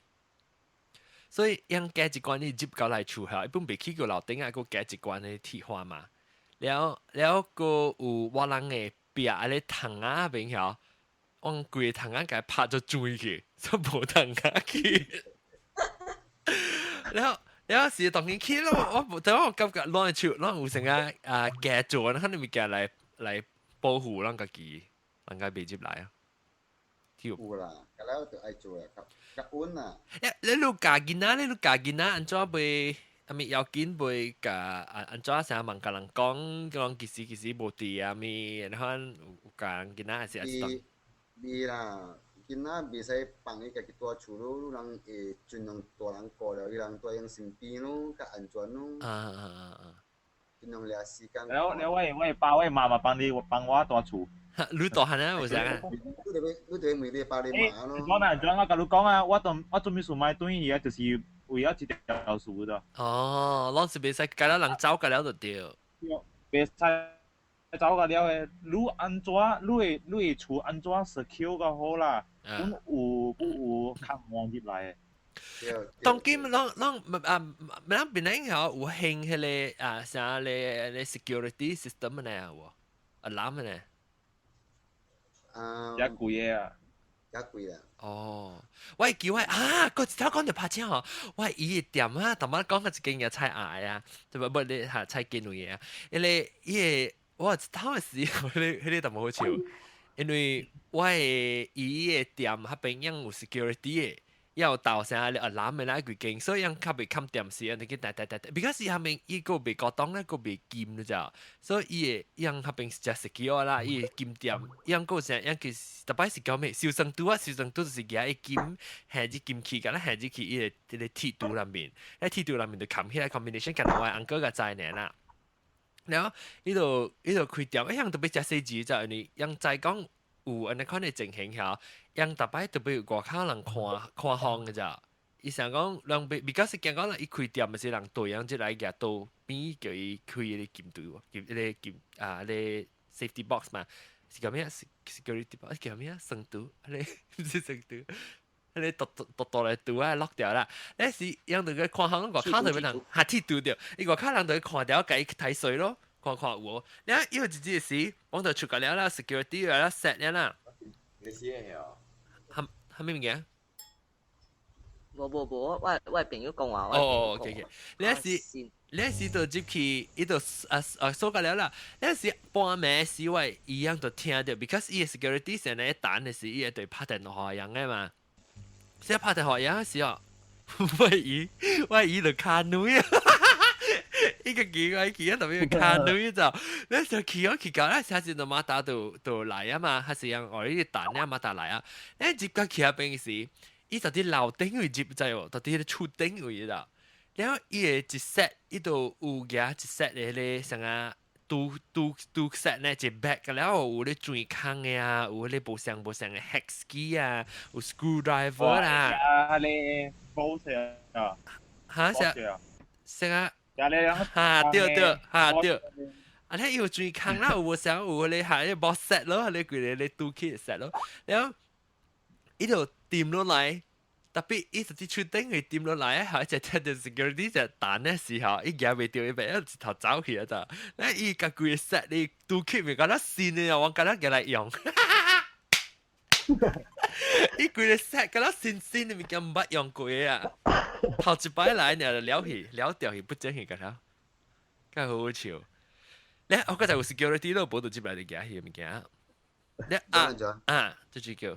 所以用加一關你入過來厝遐，伊本袂去過樓頂啊，閣加一關的鐵花嘛。了了，閣有我人的壁仔咧窗仔邊曉，阮規個窗仔共拍做水去，所以無窗仔去。了了時當然去咯，我無，但我感覺攏會手攏有啥個啊加做，咱物件來來保護咱家己，人家袂入來啊。有啦，甲了就愛做啊，較較穩啦。欸，你汝教囡仔，你汝教囡仔按怎袂？啊物要緊袂共按按怎啥問共人講，講其實其實無佇啊物，然後有教人囡仔還是還是當。未啦，囡仔袂使放伊家己蹛厝咯，汝人會盡量大人顧著伊人蹛𪜶身邊咯，較安全咯。啊啊啊啊！盡量掠時間。了了，我我爸我媽嘛幫你幫我蹛厝。你大漢啊，有啥啊？你著欲你著欲問你爸你媽咯。我若怎我共你講啊，我當我準備想買轉去啊，就是為了這條樹咋。哦，攏是袂使共了人走共了就對。袂使走共了的，你按怎你的你的厝按怎 secure 較好啦，阮有不有較人入來的。當今攏攏啊，咱檳城吼有興彼個啊啥咧咧 security system 呢有無？alarm 呢？啊，較貴的啊，較貴啦。哦，我會記我啊，閣一頭講著拍車吼，我伊的店啊，逐擺講個一間嘢菜鴨啊，對不？不你嚇菜近位啊，因為伊個我一頭的時，彼個彼個淡薄好笑，因為我的伊的店彼邊樣有 security 的。要鬥啥咧 alarm 的那幾間，所以𪜶較袂崁店時，𪜶去噠噠噠噠，because 伊彼邊伊閣袂高檔咧，閣袂金你知，所以伊的𪜶彼邊是誠 secure 啦，伊的金店，𪜶閣啥，𪜶其實逐擺是叫咩？收生拄啊，收生拄就是舉伊金，下入金器，共咱下入去伊的這個鐵櫥內面，喺鐵櫥內面就冚起來 combination，共我 uncle 共知爾啦。然後伊就伊就開店，𪜶特別誠細緻，就因為𪜶知講有按呢款的情形遐。𪜶逐擺特別外口人看看風的咋，伊想講人袂，比較是驚講啦，伊開店嘛是人對樣入來舉刀邊叫伊開彼個金櫥，金彼個金啊，彼個 safety box 嘛，是叫咩？security 叫咩啊？成都，你唔是成都，你獨獨獨獨來拄啊，落掉啦。你是用到個看行外口就俾人下鐵拄掉，伊外口人就看掉，共伊睇水咯，看看有無。你啊，伊有一日時，我就出個了啦，security 啦 set 了啦。你是啊？蝦蝦米物件？無無無，我朋友講話。哦，OK OK，你是就入去，伊就啊啊鎖個了啦。你是半暝時我一樣就聽到，because 伊 security 成日等的時，伊會對拍電話樣的嘛。先拍電話樣的時候，我伊就卡女啊。伊個奇怪去啊，特別卡女就，你就去咗去到，那下次就馬達就來啊嘛，還是樣我呢等啊馬達來啊。你入到去那邊時，伊就佇樓頂位入知無？就佇彼個厝頂位啦。然後伊會一 set，伊就有舉一 set 的彼個啥啊，拄拄拄 set 呢一 bag，然後有咧鑽空的啊，有咧無相無相的 hex key 啊，有 screwdriver 啦。啊，你 bolt 啊？哈？啥？啥啊？哈對對，哈對。啊，你有鑽空啦，有無相有咧下咧 box set 咯，你規个咧拄起 set 咯，然後伊就掂落來。特別伊實際出頂佢掂落來，係一隻聽到 security 就彈的時候，伊夾袂到，伊變一頭走去啊！就，那伊共規个 set 你拄起咪敢若新的啊，我敢若共來用。伊規个 set 敢若新新的物件毋捌用過啊！頭一擺來爾就了去，了掉去不見去個了，較好好笑。咧，我覺得有 security 都無到這擺嚟夾去物件。咧啊啊，這就叫。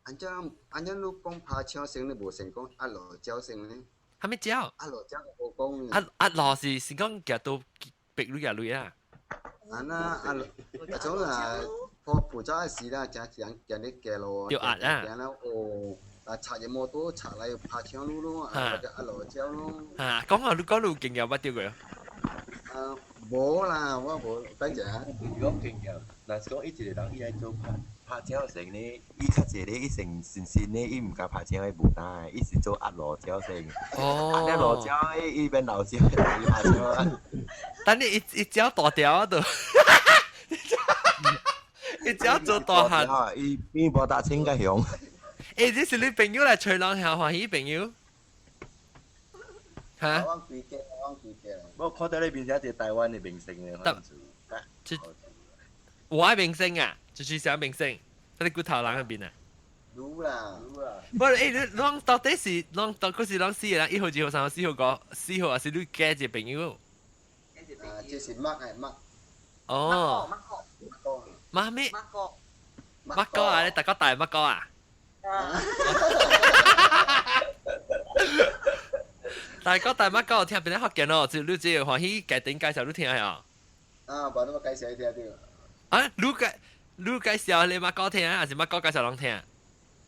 按怎按怎你講拍槍聲，你無先講壓路蕉聲呢？蝦米蕉？壓路蕉無講。壓壓路是講夾到白鐳夾鐳啊？啊那壓路，啊種啊，破負責時啦，誠濟人行咧街路，著壓啊！行了哦，啊插隻摩托插來拍槍路咯，啊叫壓路蕉咯。啊，講啊，你講你有經驗捌著過？啊，無啦，我無，等陣啊。講經驗，若是講伊一個人伊愛做拍。拍車先呢，伊較濟咧，伊成新新咧，伊毋敢拍車去無單，伊是做壓路蕉先。哦。壓路蕉，伊伊免老蕉，伊拍車。等你一一蕉大條就，一蕉做大漢。伊比無大清較雄。欸，這是你朋友來吹人下歡喜朋友？哈？我看到你變成一個台灣的明星咧。得。這我愛明星啊！就是啥明星，佢哋骨頭人嗰邊啊？擼啦，擼啦。不，欸，你攏到底是攏到嗰時攏四個人，一號、二號、三號、四號個，四號還是你加一個朋友？啊，這是麥誒麥。哦。麥咩？麥哥。麥哥啊！你大哥大麥哥啊？大哥大麥哥，聽邊個福建咯？就你這個歡喜家庭介紹你聽下。啊，無你我介紹你聽著。啊，你介。你介紹你媽哥聽，還是媽哥介紹人聽？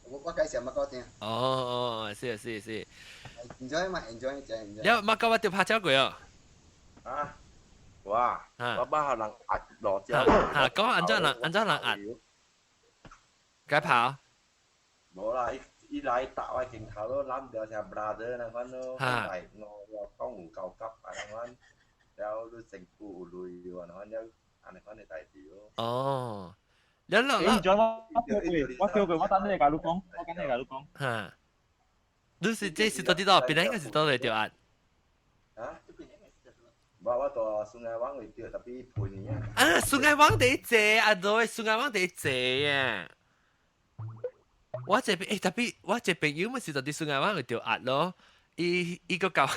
我介紹媽哥聽。哦哦，是是是。 enjoy 嘛，enjoy 真 enjoy。了，媽哥我著拍照過哦。啊，我我捌予人壓落蕉。嚇，講按怎人按怎人壓？該跑？無啦，伊伊來打我鏡頭咯，攬著像 brother 那款咯，來我講有交急啊那款，了你身軀有淚喎，那款了按呢款的代誌咯。哦。你落欸，我叫過，我等你共你講，我等你共你講。嚇！你是這是到底到邊個是到底著壓？啊？無，我蹛孫愛灣位著，特別陪你啊。啊，孫愛灣第坐啊，對，孫愛灣第坐啊。我這邊欸，特別我這朋友嘛是到底孫愛灣位著壓咯，伊伊個教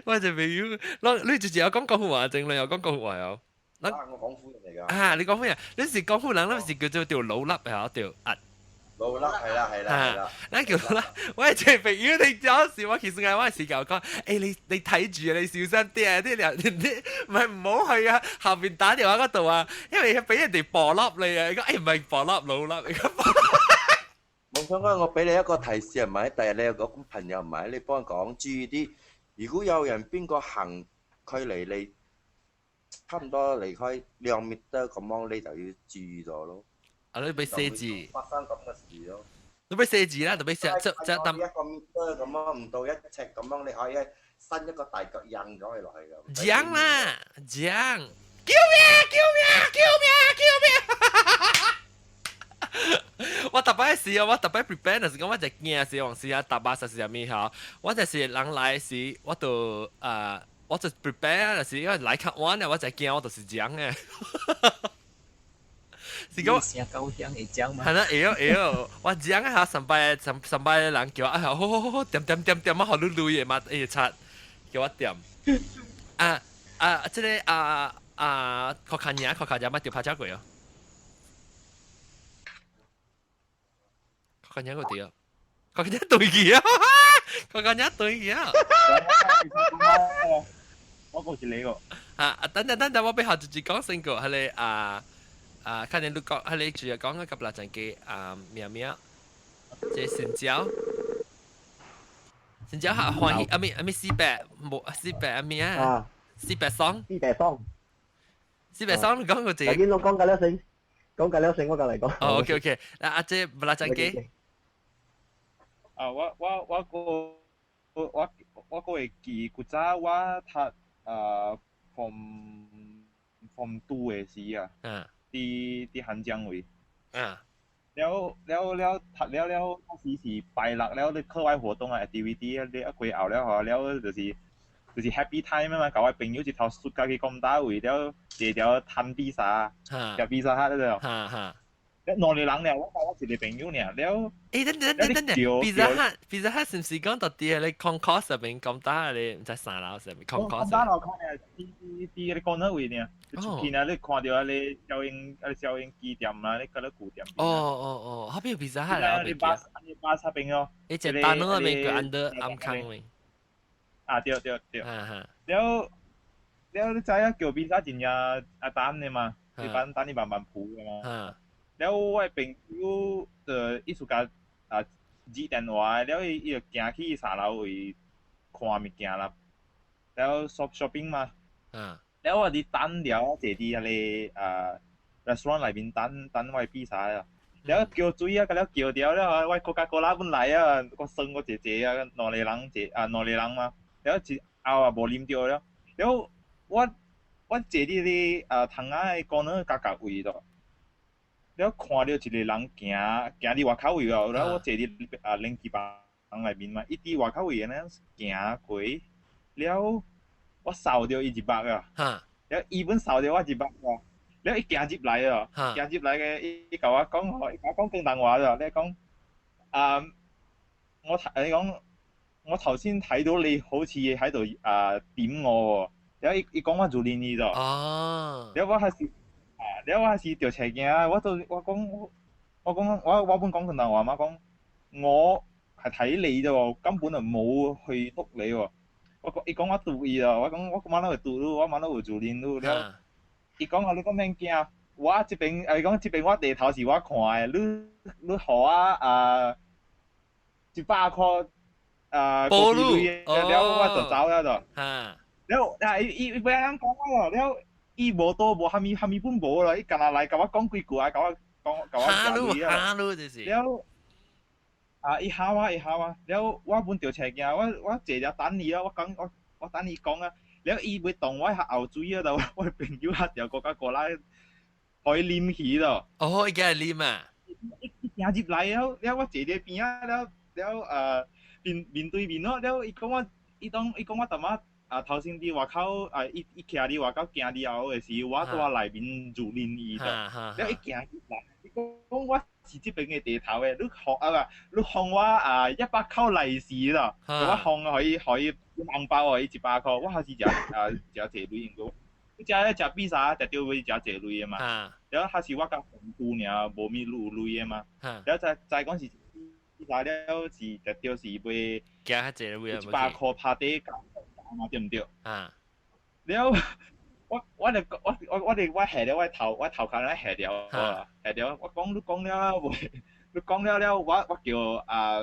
我這朋友，你直接有講廣府話，正你有講廣府話哦。啊！我廣府人嚟㗎。啊！你廣府人，你是廣府人，你是叫做條老笠係條壓。老笠係啦係啦係啦。咱叫老笠，我係朋友，你有時我其實嗌我時教講，欸你你睇住啊，你小心啲啊，啲人啲唔係唔好去啊，後邊打電話嗰度啊，因為俾人哋薄笠你啊，你講欸唔係薄笠老笠，你講薄笠。冇想講，我俾你一個提示係咪？第日你有個朋友唔係，你幫我講注意啲。如果有人邊個行距離你差唔多離開2米咁樣，你就要注意咗咯。啊！你俾寫字，發生咁嘅事咯。你俾寫字啦，就俾寫即即抌1個米咁樣，唔到1尺咁樣，你可以伸一個大腳印咗佢落去㗎。講啦，講，救命！救命！救命！救命！我逐擺時啊，我逐擺 prepare 就是講我就驚時往時啊，搭巴士是啥物吼，我就是人來時，我就啊，我就 prepare 就是因為來較晚啊，我就驚我就是講嘅。是講成高興會講嘛？係啦，會哦會哦，我講啊，上擺上上擺人叫我啊，好好好好，點點點點啊，好滷滷的嘛，會擦叫我點。啊啊，這個啊啊，確看爾，確看爾，捌著拍車過哦。確看爾個對哦，確看爾對去啊，確看爾對去啊。我講是你個。啊啊，等等等等，我俾下自己講先個，係你啊。啊，看見你講，係你主要講個夾啦，陣嘅啊，喵喵，這成交，成交下歡喜，阿咪阿咪四百，冇四百阿咪啊，四百雙，四百雙，四百雙，你講個字。頭先我講緊了先，講緊了先，我過嚟講。哦，OK OK，嗱阿姐，唔啦陣嘅。啊，我我我個我我個會記古早我讀啊 form form two 的時啊。佇佇漢江位。了了了，讀了了，當時是拜六了，你課外活動啊，activity 啊，你一過後了吼，了就是就是 happy time 啊嘛，佮我朋友一頭出家去講大位了，坐條攤比薩，食比薩哈了。了兩個人了，我我一個朋友爾，了。欸，等等等等等，Pizza Hut，Pizza Hut 是毋是講到佇咧 concourse 入面咁大咧？毋知三樓上面 concourse。三樓看咧，佇佇個 corner 位爾。出去呢，你看到啊，你小英啊，小英機店啊，你嗰個舊店。哦哦哦，嗰邊有 Pizza Hut 啊？你巴你巴嗰邊哦。你隻單嗰邊叫 under 暗坑位。啊對對對。了了，你知影叫披薩真正啊等的嘛？一般等你慢慢鋪的嘛。了我的朋友就意思甲啊接電話，了伊伊就行去三樓位看物件啦。了 shop shopping 嘛。了我佇等了，坐佇彼个啊 restaurant 內面等等我的披薩啊。了叫水啊，佮了叫著了，我可卡可拉本來啊，我算我坐坐啊，兩個人坐啊，兩個人嘛。了一後啊無啉著了，了我我坐佇个啊窗仔的 corner 角角位度。了看著一個人行行佇外口位哦，了我坐佇啊冷氣房內面嘛，伊佇外口位按呢行過，了我掃著伊一目啊，了伊本掃著我一目啊，了伊行入來哦，行入來个伊伊共我講吼，伊共我講廣東話咋，你講啊，我睇你講我頭先睇到你好似喺度啊點我喎，了伊伊講我做練伊咋，了我還是。了我還是著車鏡，我都我講我講我我本講廣東話嘛，講我係睇你啫喎，根本就冇去督你喎。我講伊講我督伊啦，我講我晚都會督你，我晚都會做練你了。伊講我你講免驚，我這邊伊講這邊我地頭是我看的，你你予我啊一百箍啊保你，了我就走了就。了啊伊伊伊欲按呢講我了。伊無倒無蝦米蝦米本無啦，伊干焦來共我講幾句啊，共我講共我食鐳啊。就是。了，啊！伊嚇我，伊嚇我，了我本著車鏡，我我坐了等伊啊，我講我我等伊講啊，了伊欲動我較後水啊，就我朋友較條國家過來，予伊啉去咯。哦，伊共伊啉啊！伊行入來了，了我坐佇邊仔，了了面面對面咯，了伊講我，伊當伊講我淡仔。啊，頭先佇外口啊，伊伊徛佇外口行入後的時，我佇內面蹂躪伊的。了伊行入來，伊講我是這邊的地頭的，你予啊你予我啊一百箍利是咯，我予予伊予伊紅包予伊一百箍，我還是食啊食濟鐳因為你食食比薩食著會食濟鐳的嘛。了還是我共紅拄爾，無物有鐳的嘛。了再再講是比薩了是食著是賣一百箍拍底價。嘛對毋對？了，我我就我我我哋我下了我頭我頭殼咧下掉，下掉我講你講了袂，你講了了我我叫啊，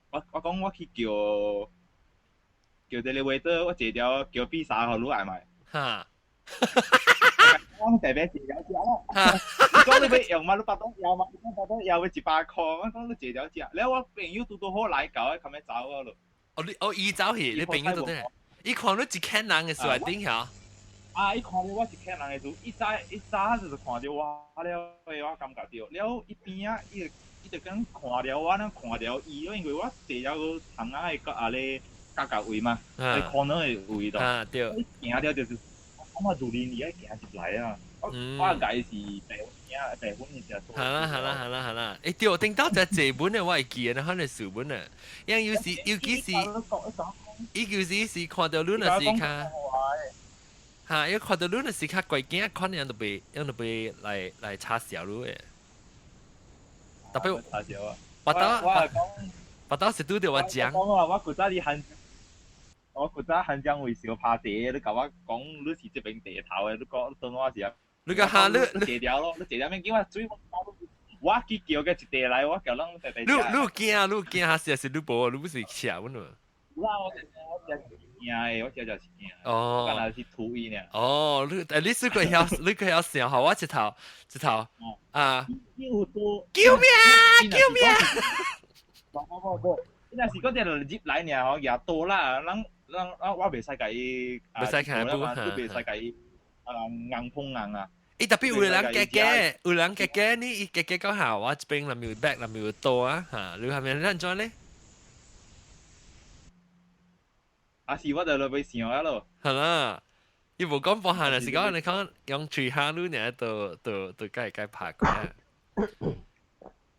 我我講我去叫叫這個 waiter，我坐條叫比薩予你愛買。哈！我特別坐條食咯。你講你欲用嘛？你巴肚枵嘛？你講巴肚枵欲一百箍，我講你坐條食。了我朋友拄拄好來到，較尾走了咯。哦，你哦伊走去，你朋友拄咧？伊看你一客人的時候頂遐。啊！伊看到我一客人的時，伊早伊早就是看著我了，我感覺著。了伊邊仔伊伊就講看了我，咱看了伊，因為我坐了個窗仔的角啊咧角角位嘛，咧 corner 的位度。啊對。行了就是，我如林伊愛行入來啊。我家是白粉白粉的時。好啦好啦好啦好啦，欸對，頂到只這本的我會記得，可能書本啊，因為有時尤其是，伊有時是看到你若是較。嚇！伊看到你若是較乖囝，可能都袂，樣都袂來來插小你的。特別插小啊！巴刀，巴刀是拄著我講。我講啊，我古早佇漢，我古早漢江為小拍茶，你共我講你是這邊地頭的，你講當我是啊？你講哈，你你坐了咯，你坐了免緊，我水我去叫個一地來，我叫攏地地。你你驚，你驚，還是還是你無？你不是吃阮無？有啊，我我真是驚的，我真正是驚。哦。我敢若是土伊爾。哦，你你是個曉，你個曉想好，我一頭一頭啊。救命啊！救命！無無無，你若是講這入來爾吼，也多啦，咱咱我袂使共伊，袂使看嘛，都袂使共伊啊硬碰硬啊。伊特別有人家家，有人家家，你伊家家講下，我這邊若有 back 若有多啊，嚇，你係咪安怎咧？啊是，我就落去想啊咯。係啦，伊無講幫下，是講你講用喙下你爾都都都該該拍過啊。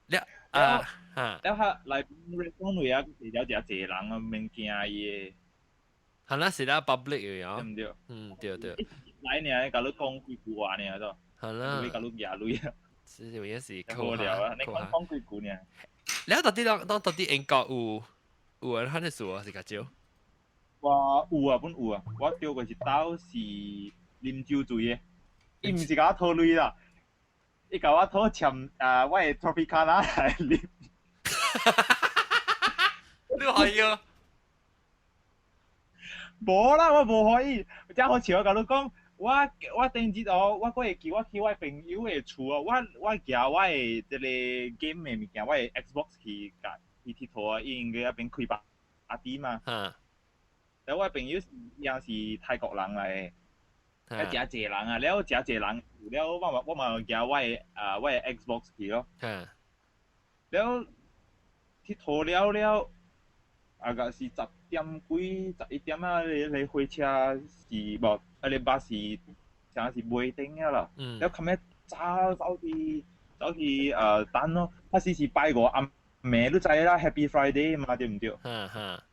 了啊嚇，了下來講話啊，是了誠濟人啊，免驚伊。係啦，是啦，public 嘅哦。對毋對？嗯，對對。來爾，共你講幾句話爾都。係啦。會共你舉鐳啊。是有影是無聊啊！你講講幾句爾。了到底當當到底英國有有人喊你數啊？是較少？我有啊，本有啊，我釣過一兜是啉酒醉的，伊毋是共我討鐳啦，伊共我討簽啊，我的 Tropicana 來啉。你可以哦？無啦，我無可以。真好笑，我共你講，我我頂日哦，我閣會記我去我朋友的厝哦，我我舉我的這個 game 的物件，我的 Xbox 去共去𨑨迌啊，伊應該遐邊開巴迪嘛。了我朋友是伊也是泰國人來的，啊誠濟人啊，了誠濟人，了我嘛我嘛舉我的啊我的 Xbox 去咯。了𨑨迌了了，啊個是十點幾十一點啊，你你火車是無啊你巴士啥是袂停啊啦。了後尾早走去走去等咯，啊是是拜五暗暝，你知啦，Happy Friday 嘛對毋對？哈哈。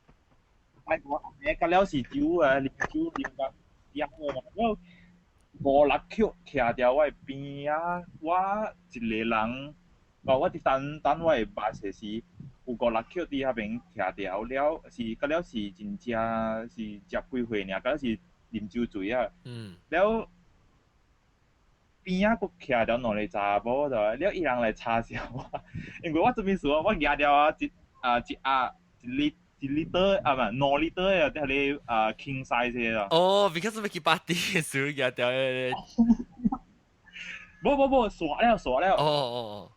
拜五暗暝，到了是酒啊，啉酒啉到點嘛，了五六曲徛佇我的邊仔，我一個人，哦，我佇等等我的巴士時，有五六曲佇遐邊徛著了，是到了是真正是十幾歲爾，到了是啉酒醉啊。了邊仔閣徛著兩個查某就，了伊人來嘲笑我，因為我這邊說我舉著啊一啊一盒一粒。一 liter 啊，唔係兩 liter 啊，啲係啊 king size 嘅啦。哦，because 欲去 party 時舉著。無無無，煞了煞了。哦哦哦。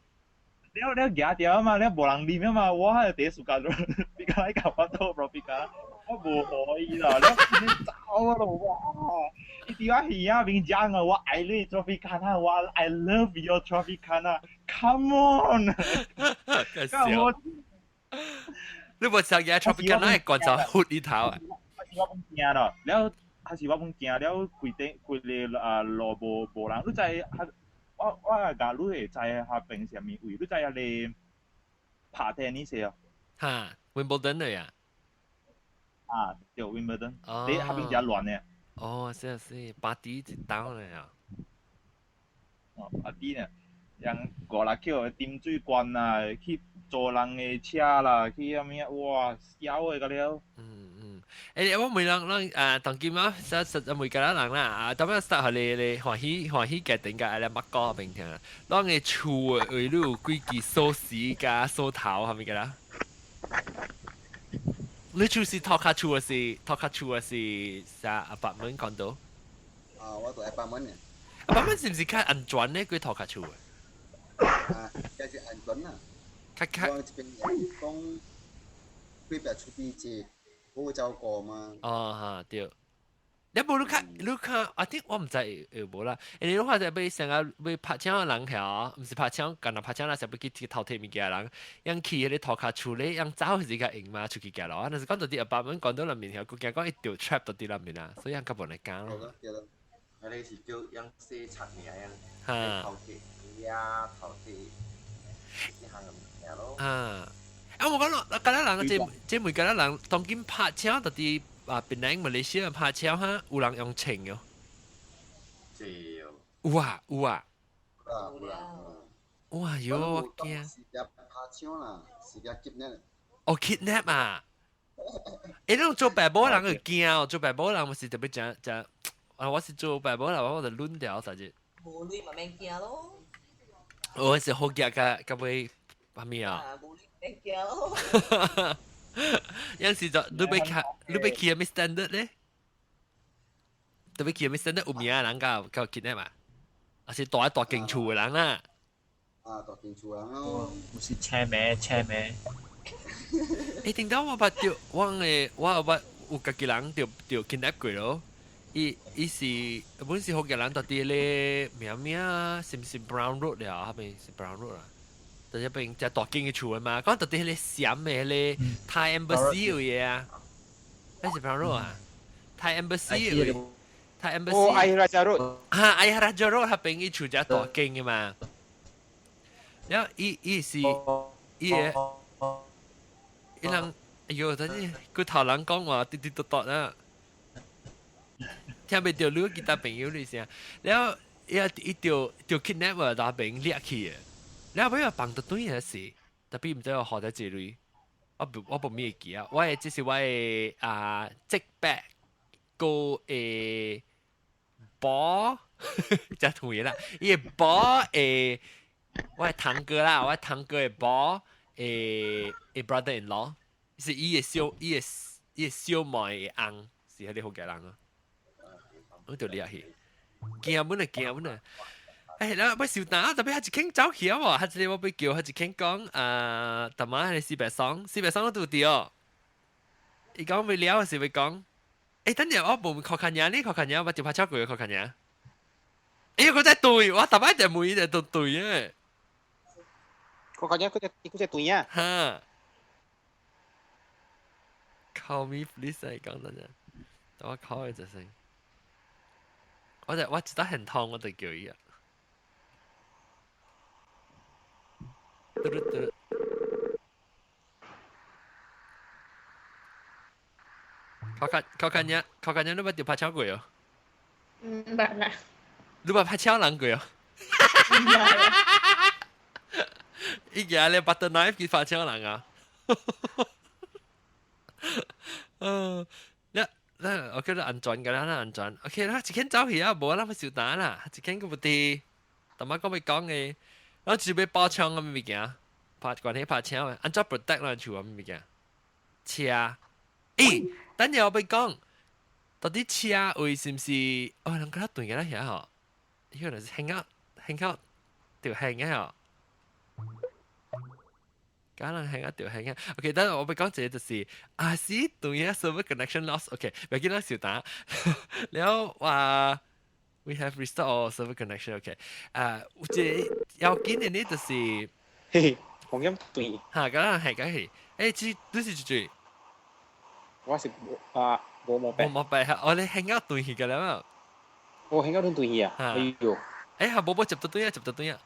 了了舉著啊嘛，了無人啉啊嘛，我係第一時間，你講你共我倒 Tropicana，我無可以啦，了你走啊咯，哇！伊佇我耳仔邊講啊，我愛你 Tropicana，我 I love your Tropicana，come on！笑。你無食嘢 Tropicana 會關就血裡頭啊！還是我本驚咯，了還是我本驚了，規頂規個啊路無無人，你知我我共你會知遐邊啥物位？你知遐個拍 tennis 哦？哈，Wimbledon 的呀？啊，對，Wimbledon，你遐邊誠亂的。哦，是是，party 一兜咧啊！哦，party 呢？人五六曲啉水罐啊，去坐人的車啦，去啥物啊？哇，痟的個了。嗯嗯，欸，我問人人啊，當今啊，實實每個人啦，啊，當然實係你你歡喜歡喜決定個，你捌講邊聽，咱的厝的位你有幾支鎖匙佮鎖頭，係咪個啦？你厝是塗跤厝還是塗跤厝還是啥 apartment condo？啊，我住 apartment 嘅。 apartment 是毋是較安全呢？過塗跤厝的？啊，這是安全啦。較較。我這邊講，幾壁出邊借好照顧嘛。哦哈，對。你無你看，你看，啊啲我毋知有無啦。因為你看就欲成日欲拍槍的人遐，毋是拍槍，干焦拍槍啦，是欲去偷提物件的人，𪜶去彼个塗跤厝咧，𪜶走時較用嘛，出去行路啊。若是講到佇 apartment 關到內面遐，佢驚講會著 trap 到佇內面啊，所以𪜶較無來敢咯。對咯。彼个是叫𪜶洗賊爾，哈偷提呀，偷提這項物件咯。啊！啊，我講咯，敢若人這這每敢若人當今拍槍，到佇啊，檳城馬來西亞拍槍哈，有人用槍哦。對哦。有啊有啊。有啦。哇喲，我驚。是只拍槍啦，是只 kidnap。哦，kidnap 啊！欸，你做白某人會驚哦，做白某人嘛是特別誠誠啊！我是做白某人，我就攆掉啥子。無鐳嘛免驚咯。我是好驚甲甲尾啥物啊？啊，無鐳免驚咯。有時就你欲看，你欲去啥物 standard 咧？特別去啥物 standard 有名的人佮佮 kidnap 嘛？還是蹛佇大間厝的人啦？啊，大間厝人咯。有是車名車名。欸，頂當我捌著，我的我有捌有家己人著著 kidnap 過咯。伊伊是本是福建人，蹛佇咧名名是毋是 Brown Road 了？彼邊是 Brown Road 啦。就彼邊只大間的厝的嘛，講蹛佇彼个閃的彼个 Thai Embassy 有的啊，彼是 Brown Road 啊，Thai Embassy 有的，Thai Embassy。哦，Ayer Rajah Road。哈，Ayer Rajah Road 彼邊伊厝只大間的嘛。然後伊伊是伊的，伊人哎喲，等陣佢頭人講話滴滴嘟嘟啊，聽袂著你其他朋友你聲，然後伊伊著著 kidnap 啊，那邊掠去的。然後尾又放到對的是，特別毋知我學得這類，我無我無咩記啊，我的這是我的啊職伯個的婆，真同意啦，伊的婆的我的堂哥啦，我的堂哥的婆的的 brother in law，是伊的小伊的伊的小妹的翁，是彼个福建人啊，我就掠去，驚本啊驚本啊！哎，然後欲收單，特別彼一間走去啊無，彼一個我欲叫，彼一間講啊，逐晚彼個四百雙，四百雙都對哦。伊講欲了是欲講，欸，等陣我無確看爾，你確看爾，我就拍超過確看爾。哎，佢真對，我逐擺就問伊就都對嘅。確看爾，佢只佢只對啊。哈。Call me please 嚟講等陣，等我 call 佢一聲。我就我一得很痛，我就叫伊啊。嘟嘟嘟。考看考看爾，考看爾，你捌著拍槍過哦？毋捌啦。你捌拍槍人過哦？伊舉咧 butter knife 去拍槍人啊！嗯，那那 OK 啦，安全㗎啦，那安全。OK 啦，一間走去啊，無咱欲收單啦，一間閣無佇，逐擺講欲講的，咱只欲包槍啥物物件，拍關係拍槍的，按怎 protect 咱厝啥物物件？車，欸，等下我欲講，到底車位是毋是？哦，人敢若斷個遐吼，彼個就是 hang out hang out 著 hang 的吼。敢人 hang out 著 hang 啊。OK，等下我欲講一個就是，啊是斷個 server connection loss。OK，袂緊咱收單。了話，we have restored our server connection。OK，啊，有一個要緊的呢，就是，嘿嘿，紅音斷。哈，敢人係敢係，欸，這你是一句？我是啊，無毛病。無毛病，哦，你 hang out 斷去個了。我 hang out 斷去啊！哎喲，欸，哈，無無接到對啊，接到對啊。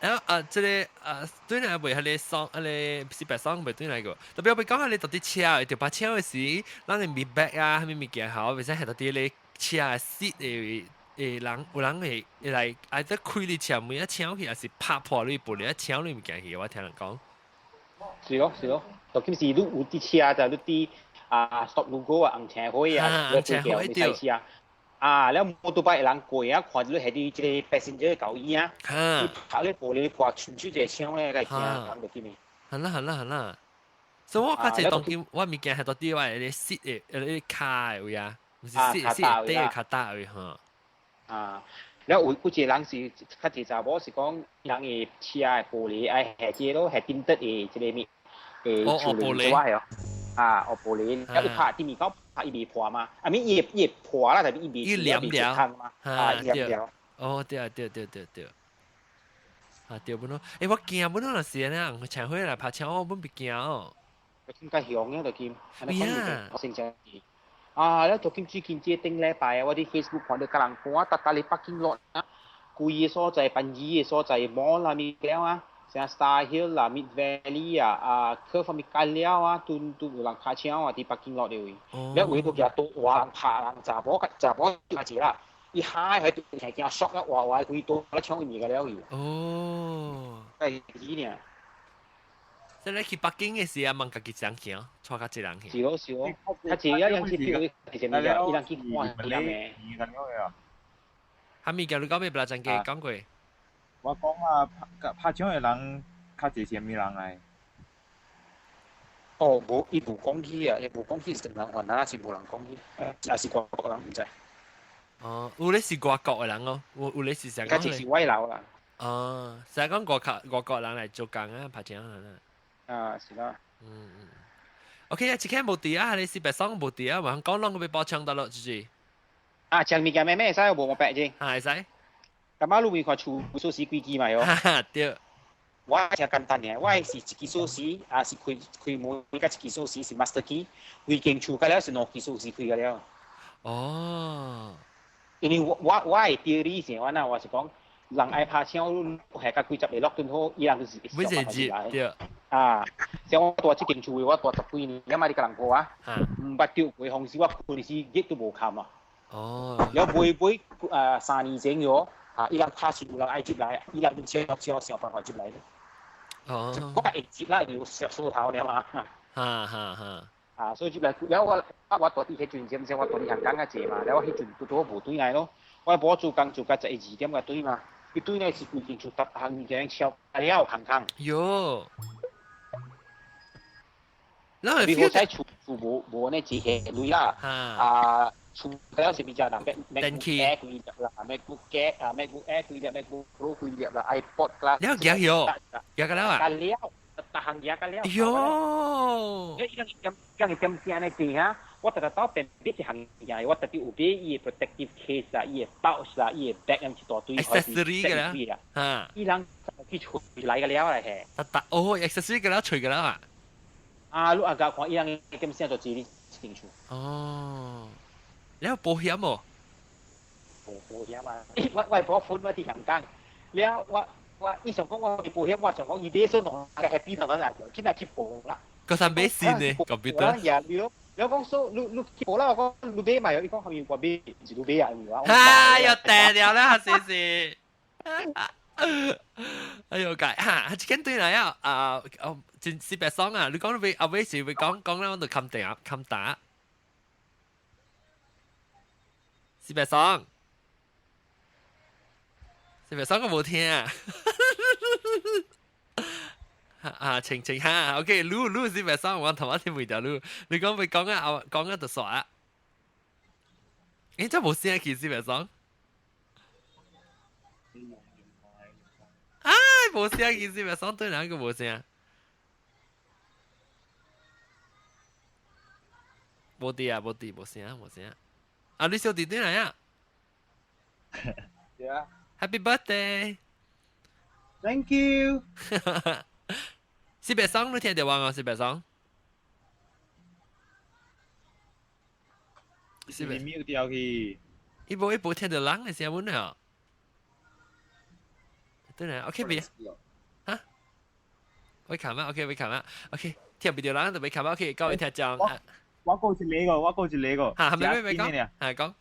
然後啊，這個啊，對來袂彼个爽，彼個四百爽袂對來個。特別我欲講彼個到底車，著拍車的時，咱的米 bag 啊，啥物物件吼，袂使係到底咧車的 seat 的的人，有人會會來愛得開你車門啊，搶去，抑是拍破你玻璃啊，搶你物件去。我聽人講。是咯是咯，就今時你有佇車就你佇啊 stop logo 啊，紅青火啊，紅青火對。啊，了摩托擺人過啊，看到你係佇這個 passenger 舊椅啊，你拍咧玻璃破，伸出一個槍咧，該驚人就去呢。好啦好啦好啦，所以我較濟當今我物件係到底我的 seat 的，咧跤的位啊，毋是 seat seat 底的跤搭位吼。啊，了有有一個人是較濟查某是講人的車的玻璃愛下這個咯，下頂得的這個物，誒，哦玻璃哦。啊，哦玻璃，一拍啲面講拍伊未破嘛，啊咪伊伊破啦，但係伊未伊黏掉嘛，啊黏掉。哦，對啊，對對對對。啊對本咯，欸我驚本咯，若是呢，請回來拍槍，我本別驚哦。點解響嘅就見？啊，成隻啊，咧就見最近這頂禮拜啊，我啲 Facebook 看到個人講，逐逐你北京落啊，貴嘅所在、便宜嘅所在，摩啦物件啊，像 Star Hill 啦、Mid Valley 啊、啊，Curve 物件了啊，都都有人拍槍啊，佇北京落了位，了位都舉多話人拍人查某查某就一啦。伊嗨喺度驚驚縮啊，哇哇規多咧搶伊物個了去。哦，係幾呢？即係你去北京嘅時啊，問家己一人去哦，帶家一人去。是咯是咯，較濟一樣去票，其實物件伊人去看伊人嘅。哈咪叫你講咩？不啦，真嘅講過。我講啊，拍拍槍嘅人較濟是啥物人來？哦，無，伊無講起啊，伊無講起是人還哪是無人講起，也是外國人毋知。哦，有咧是外國嘅人哦，有有咧是成講。較濟是外勞啦。哦，成講外國外國人來做工啊，拍槍啊。啊，是啦。嗯嗯。OK 啊，這間無佇啊，你是白爽無佇啊，嘛講攏個欲包槍得咯，就是。啊，槍物件咩咩會使無無白啫。啊，會使。咁啊，你會看厝鎖匙幾支嘛？喲。哈哈，對。我誠簡單爾，我是一支鎖匙，啊是開開門佮一支鎖匙是 master key，規間厝到了是兩支鎖匙開個了。哦。因為我我我的 theory 是按怎，我是講人愛拍槍，你下甲幾十個落頓好，伊人就是每一支對。啊，像我住這間厝，我住十幾年，了嘛你共人過啊，毋捌著過風時，我困時日都無冚啊。哦。了尾尾啊3年前喲，啊伊人拍是有人愛入來，伊人超超想辦法入來。哦。我較會入啦，有小鎖頭爾嘛。哈哈哈。啊，所以入來，了我啊，我住佇彼陣時，我住佇香港較濟嘛，了我彼陣拄拄好無轉來咯，我無做工做到11、2點才轉嘛，伊轉來是規間厝逐項物件超了空空。喲。你好彩厝厝無無按呢錢鐳啦，啊厝了是比較人電器幾粒啦，MacBook Air 啊，MacBook Air 幾粒，MacBook Pro 幾粒啦，iPod 啦。了舉喲，舉個了啊？了，逐項舉個了。喲。伊人點人點聲呢錢啊？我逐逐兜變買一項物件，我特別有買伊的 protective case 啊，伊的 pouch 啦，伊的 bag 咁一大堆。 accessory 個啦，嚇。伊人去揣來個了來嘿。特特哦，accessory 個了揣個了啊。啊，你阿甲看伊人點聲就知你一間厝。哦，你有保險無？無保險啊！我我保款我佇香港，了我我伊想講我保險，我想講伊買數兩個 happy 兩個人，去哪去保啦？個三買線呢？computer。呀，你你講說你你去保啦，我講你買嘛？伊講後面我買，毋是你買啊？哈！又掟掉啦，是是。哎呦，解哈，這間對來啊，啊，哦，真是白爽啊！你講你阿尾是會講講啦，我就冚定冚打，是白爽，是白爽我無聽啊！啊，晴晴哈，OK，擼擼是白爽，我頭先聽袂到擼，你講會講啊，講啊就煞。欸，這無聲去是白爽。唉，無聲其實白爽對兩個無聲。無佇啊，無佇，無聲，無聲。啊，你小弟對來啊？Yeah. Happy birthday. Thank you. 是白爽，你聽到我啊？是白爽。是咪 mute 掉去？伊無伊無聽到人的聲音啊。對啦，OK 未？哈？我看嘛，OK，我看嘛，OK，聽唔到人就未看嘛，OK，各位聽眾。我講一個，我講一個。嚇，未未未講，嚇講。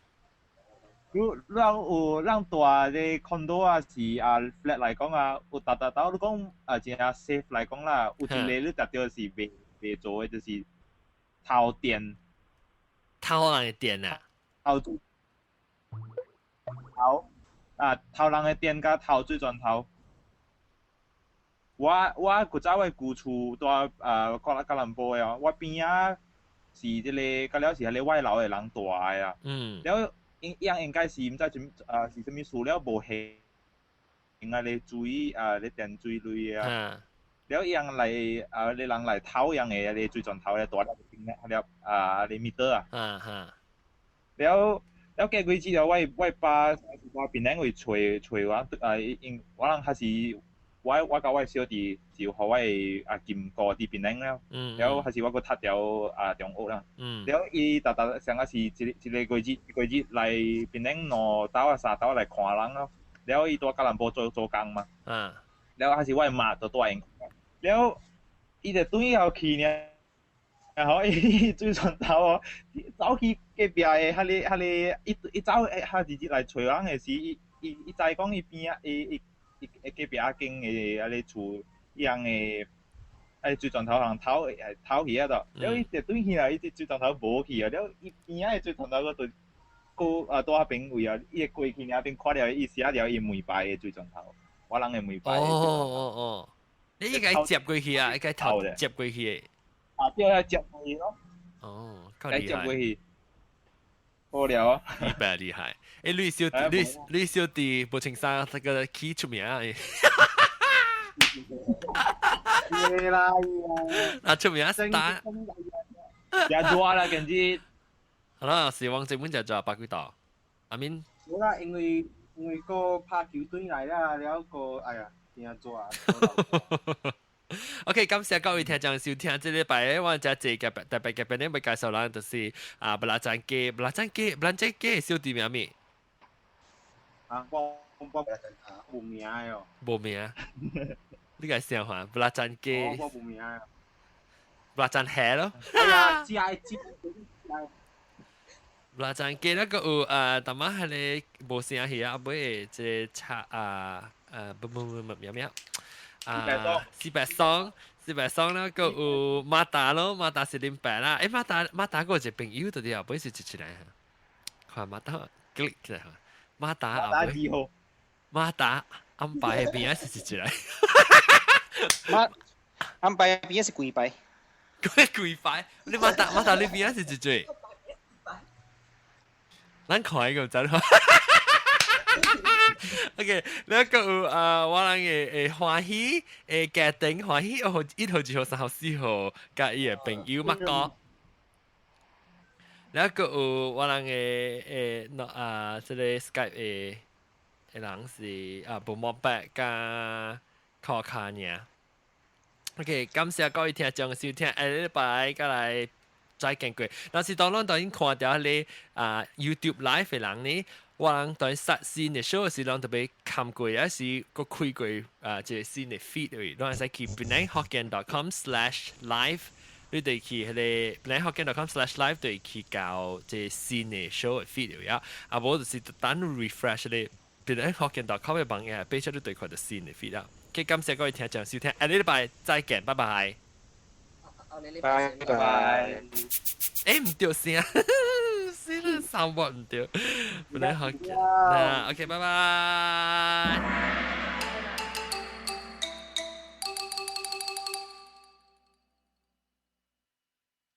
你你有咱大個 condo 啊，是啊 flat 來講啊，有逐逐兜你講啊，真正 safe 來講啦，有一個你特著是袂袂做的，就是偷電。偷人的電啊？偷偷啊！偷人的電佮偷水磚頭。我我古早我舊厝住啊，吉吉蘭坡的哦，我邊仔是這個，到了是彼個外勞的人住的啊。嗯。了，應應應該是毋知怎啊是啥物事了無還啊咧水啊咧電水類的啊。了伊人來啊，你人來偷人嘅你水鑽頭咧，大粒邊咧，啊，你 meter 啊。啊哈。了了過幾次了，我爸我邊咧會揣揣我啊，因我人還是我佮我小弟就予我啊金哥佇檳城了，了還是我閣讀著啊中學啦。了伊逐逐上個是一一個月一個月來檳城兩晝啊三晝來看人咯。了伊蹛吉隆坡做做工嘛。了還是我媽就蹛𪜶。了伊就轉以後去呢，然後伊水鑽頭哦，走去隔壁的彼个彼个，伊伊走較直接來揣人的時，伊伊伊知講伊邊仔伊伊伊隔壁仔間的彼个厝，伊人的啊水鑽頭人偷偷去啊都，了伊就轉去啦，伊隻水鑽頭無去啊，了伊邊仔的水鑽頭閣就閣啊蹛彼邊位啊，伊會過去爾邊看著伊寫著伊門牌的水鑽頭，我人的門牌。哦哦哦，你應該接過去啊，應該頭接過去。啊，對啊，接過去咯。哦，夠厲害。接過去。好了啊。厲害厲害。欸，你小你你小弟無穿衫，這個起出名啊。對啦，啊出名打。也熱啦，近日。好啦，是王正本就做百幾度。阿敏。冇啦，因為個拍球隊來啦，了個哎呀，真熱啊。 OK，感謝各位聽眾收聽，這禮拜我遮濟嘅特別嘅賓咧，欲介紹人就是啊，布拉贊雞，布拉贊雞，布拉贊雞小弟名咩？啊，我無名哦。無名，你個想法，布拉贊雞。我無名啊。布拉贊蝦咯。哎呀，只愛只。布拉贊雞那個有啊，淡仔彼个無聲戲啊，尾這個插啊，不不不不，咩咩。啊，四百雙，四百雙啦，個有馬達咯，馬達是林白啦。欸，馬達馬達個有一個朋友對後尾是一出來，看馬達 click 起來，馬達後尾，馬達安排的邊仔是一出來。馬安排邊仔是幾排？幾排？你馬達馬達你邊仔是一隻？咱看一個知咯。OK，你個有啊，我人會歡喜，會家庭歡喜，哦，1號、2號、3號、4號，佮伊的朋友麥哥。你個有我人的的啊，這個 Skype 的的人是啊，無毛白佮考卡爾。OK，感謝各位聽眾收聽，下禮拜閣來再見過。若是當咱當然看著彼个啊 YouTube Live 的人呢，我人當殺新的 show 時，攏特別看過，還是閣開過啊，這個新的 feed 位，攏會使去 penanghokkien.com/live，你就去彼個 penanghokkien.com/live 就去到這個新的 show 的 feed 位啊，啊無就是等 refresh 咧 penanghokkien.com 的網頁，爬出你就看著新的 feed 啦。OK，感謝各位聽眾收聽，下禮拜再見，拜拜。拜拜。欸，毋對聲，死啦，三波毋對，本來好，那 OK，拜拜。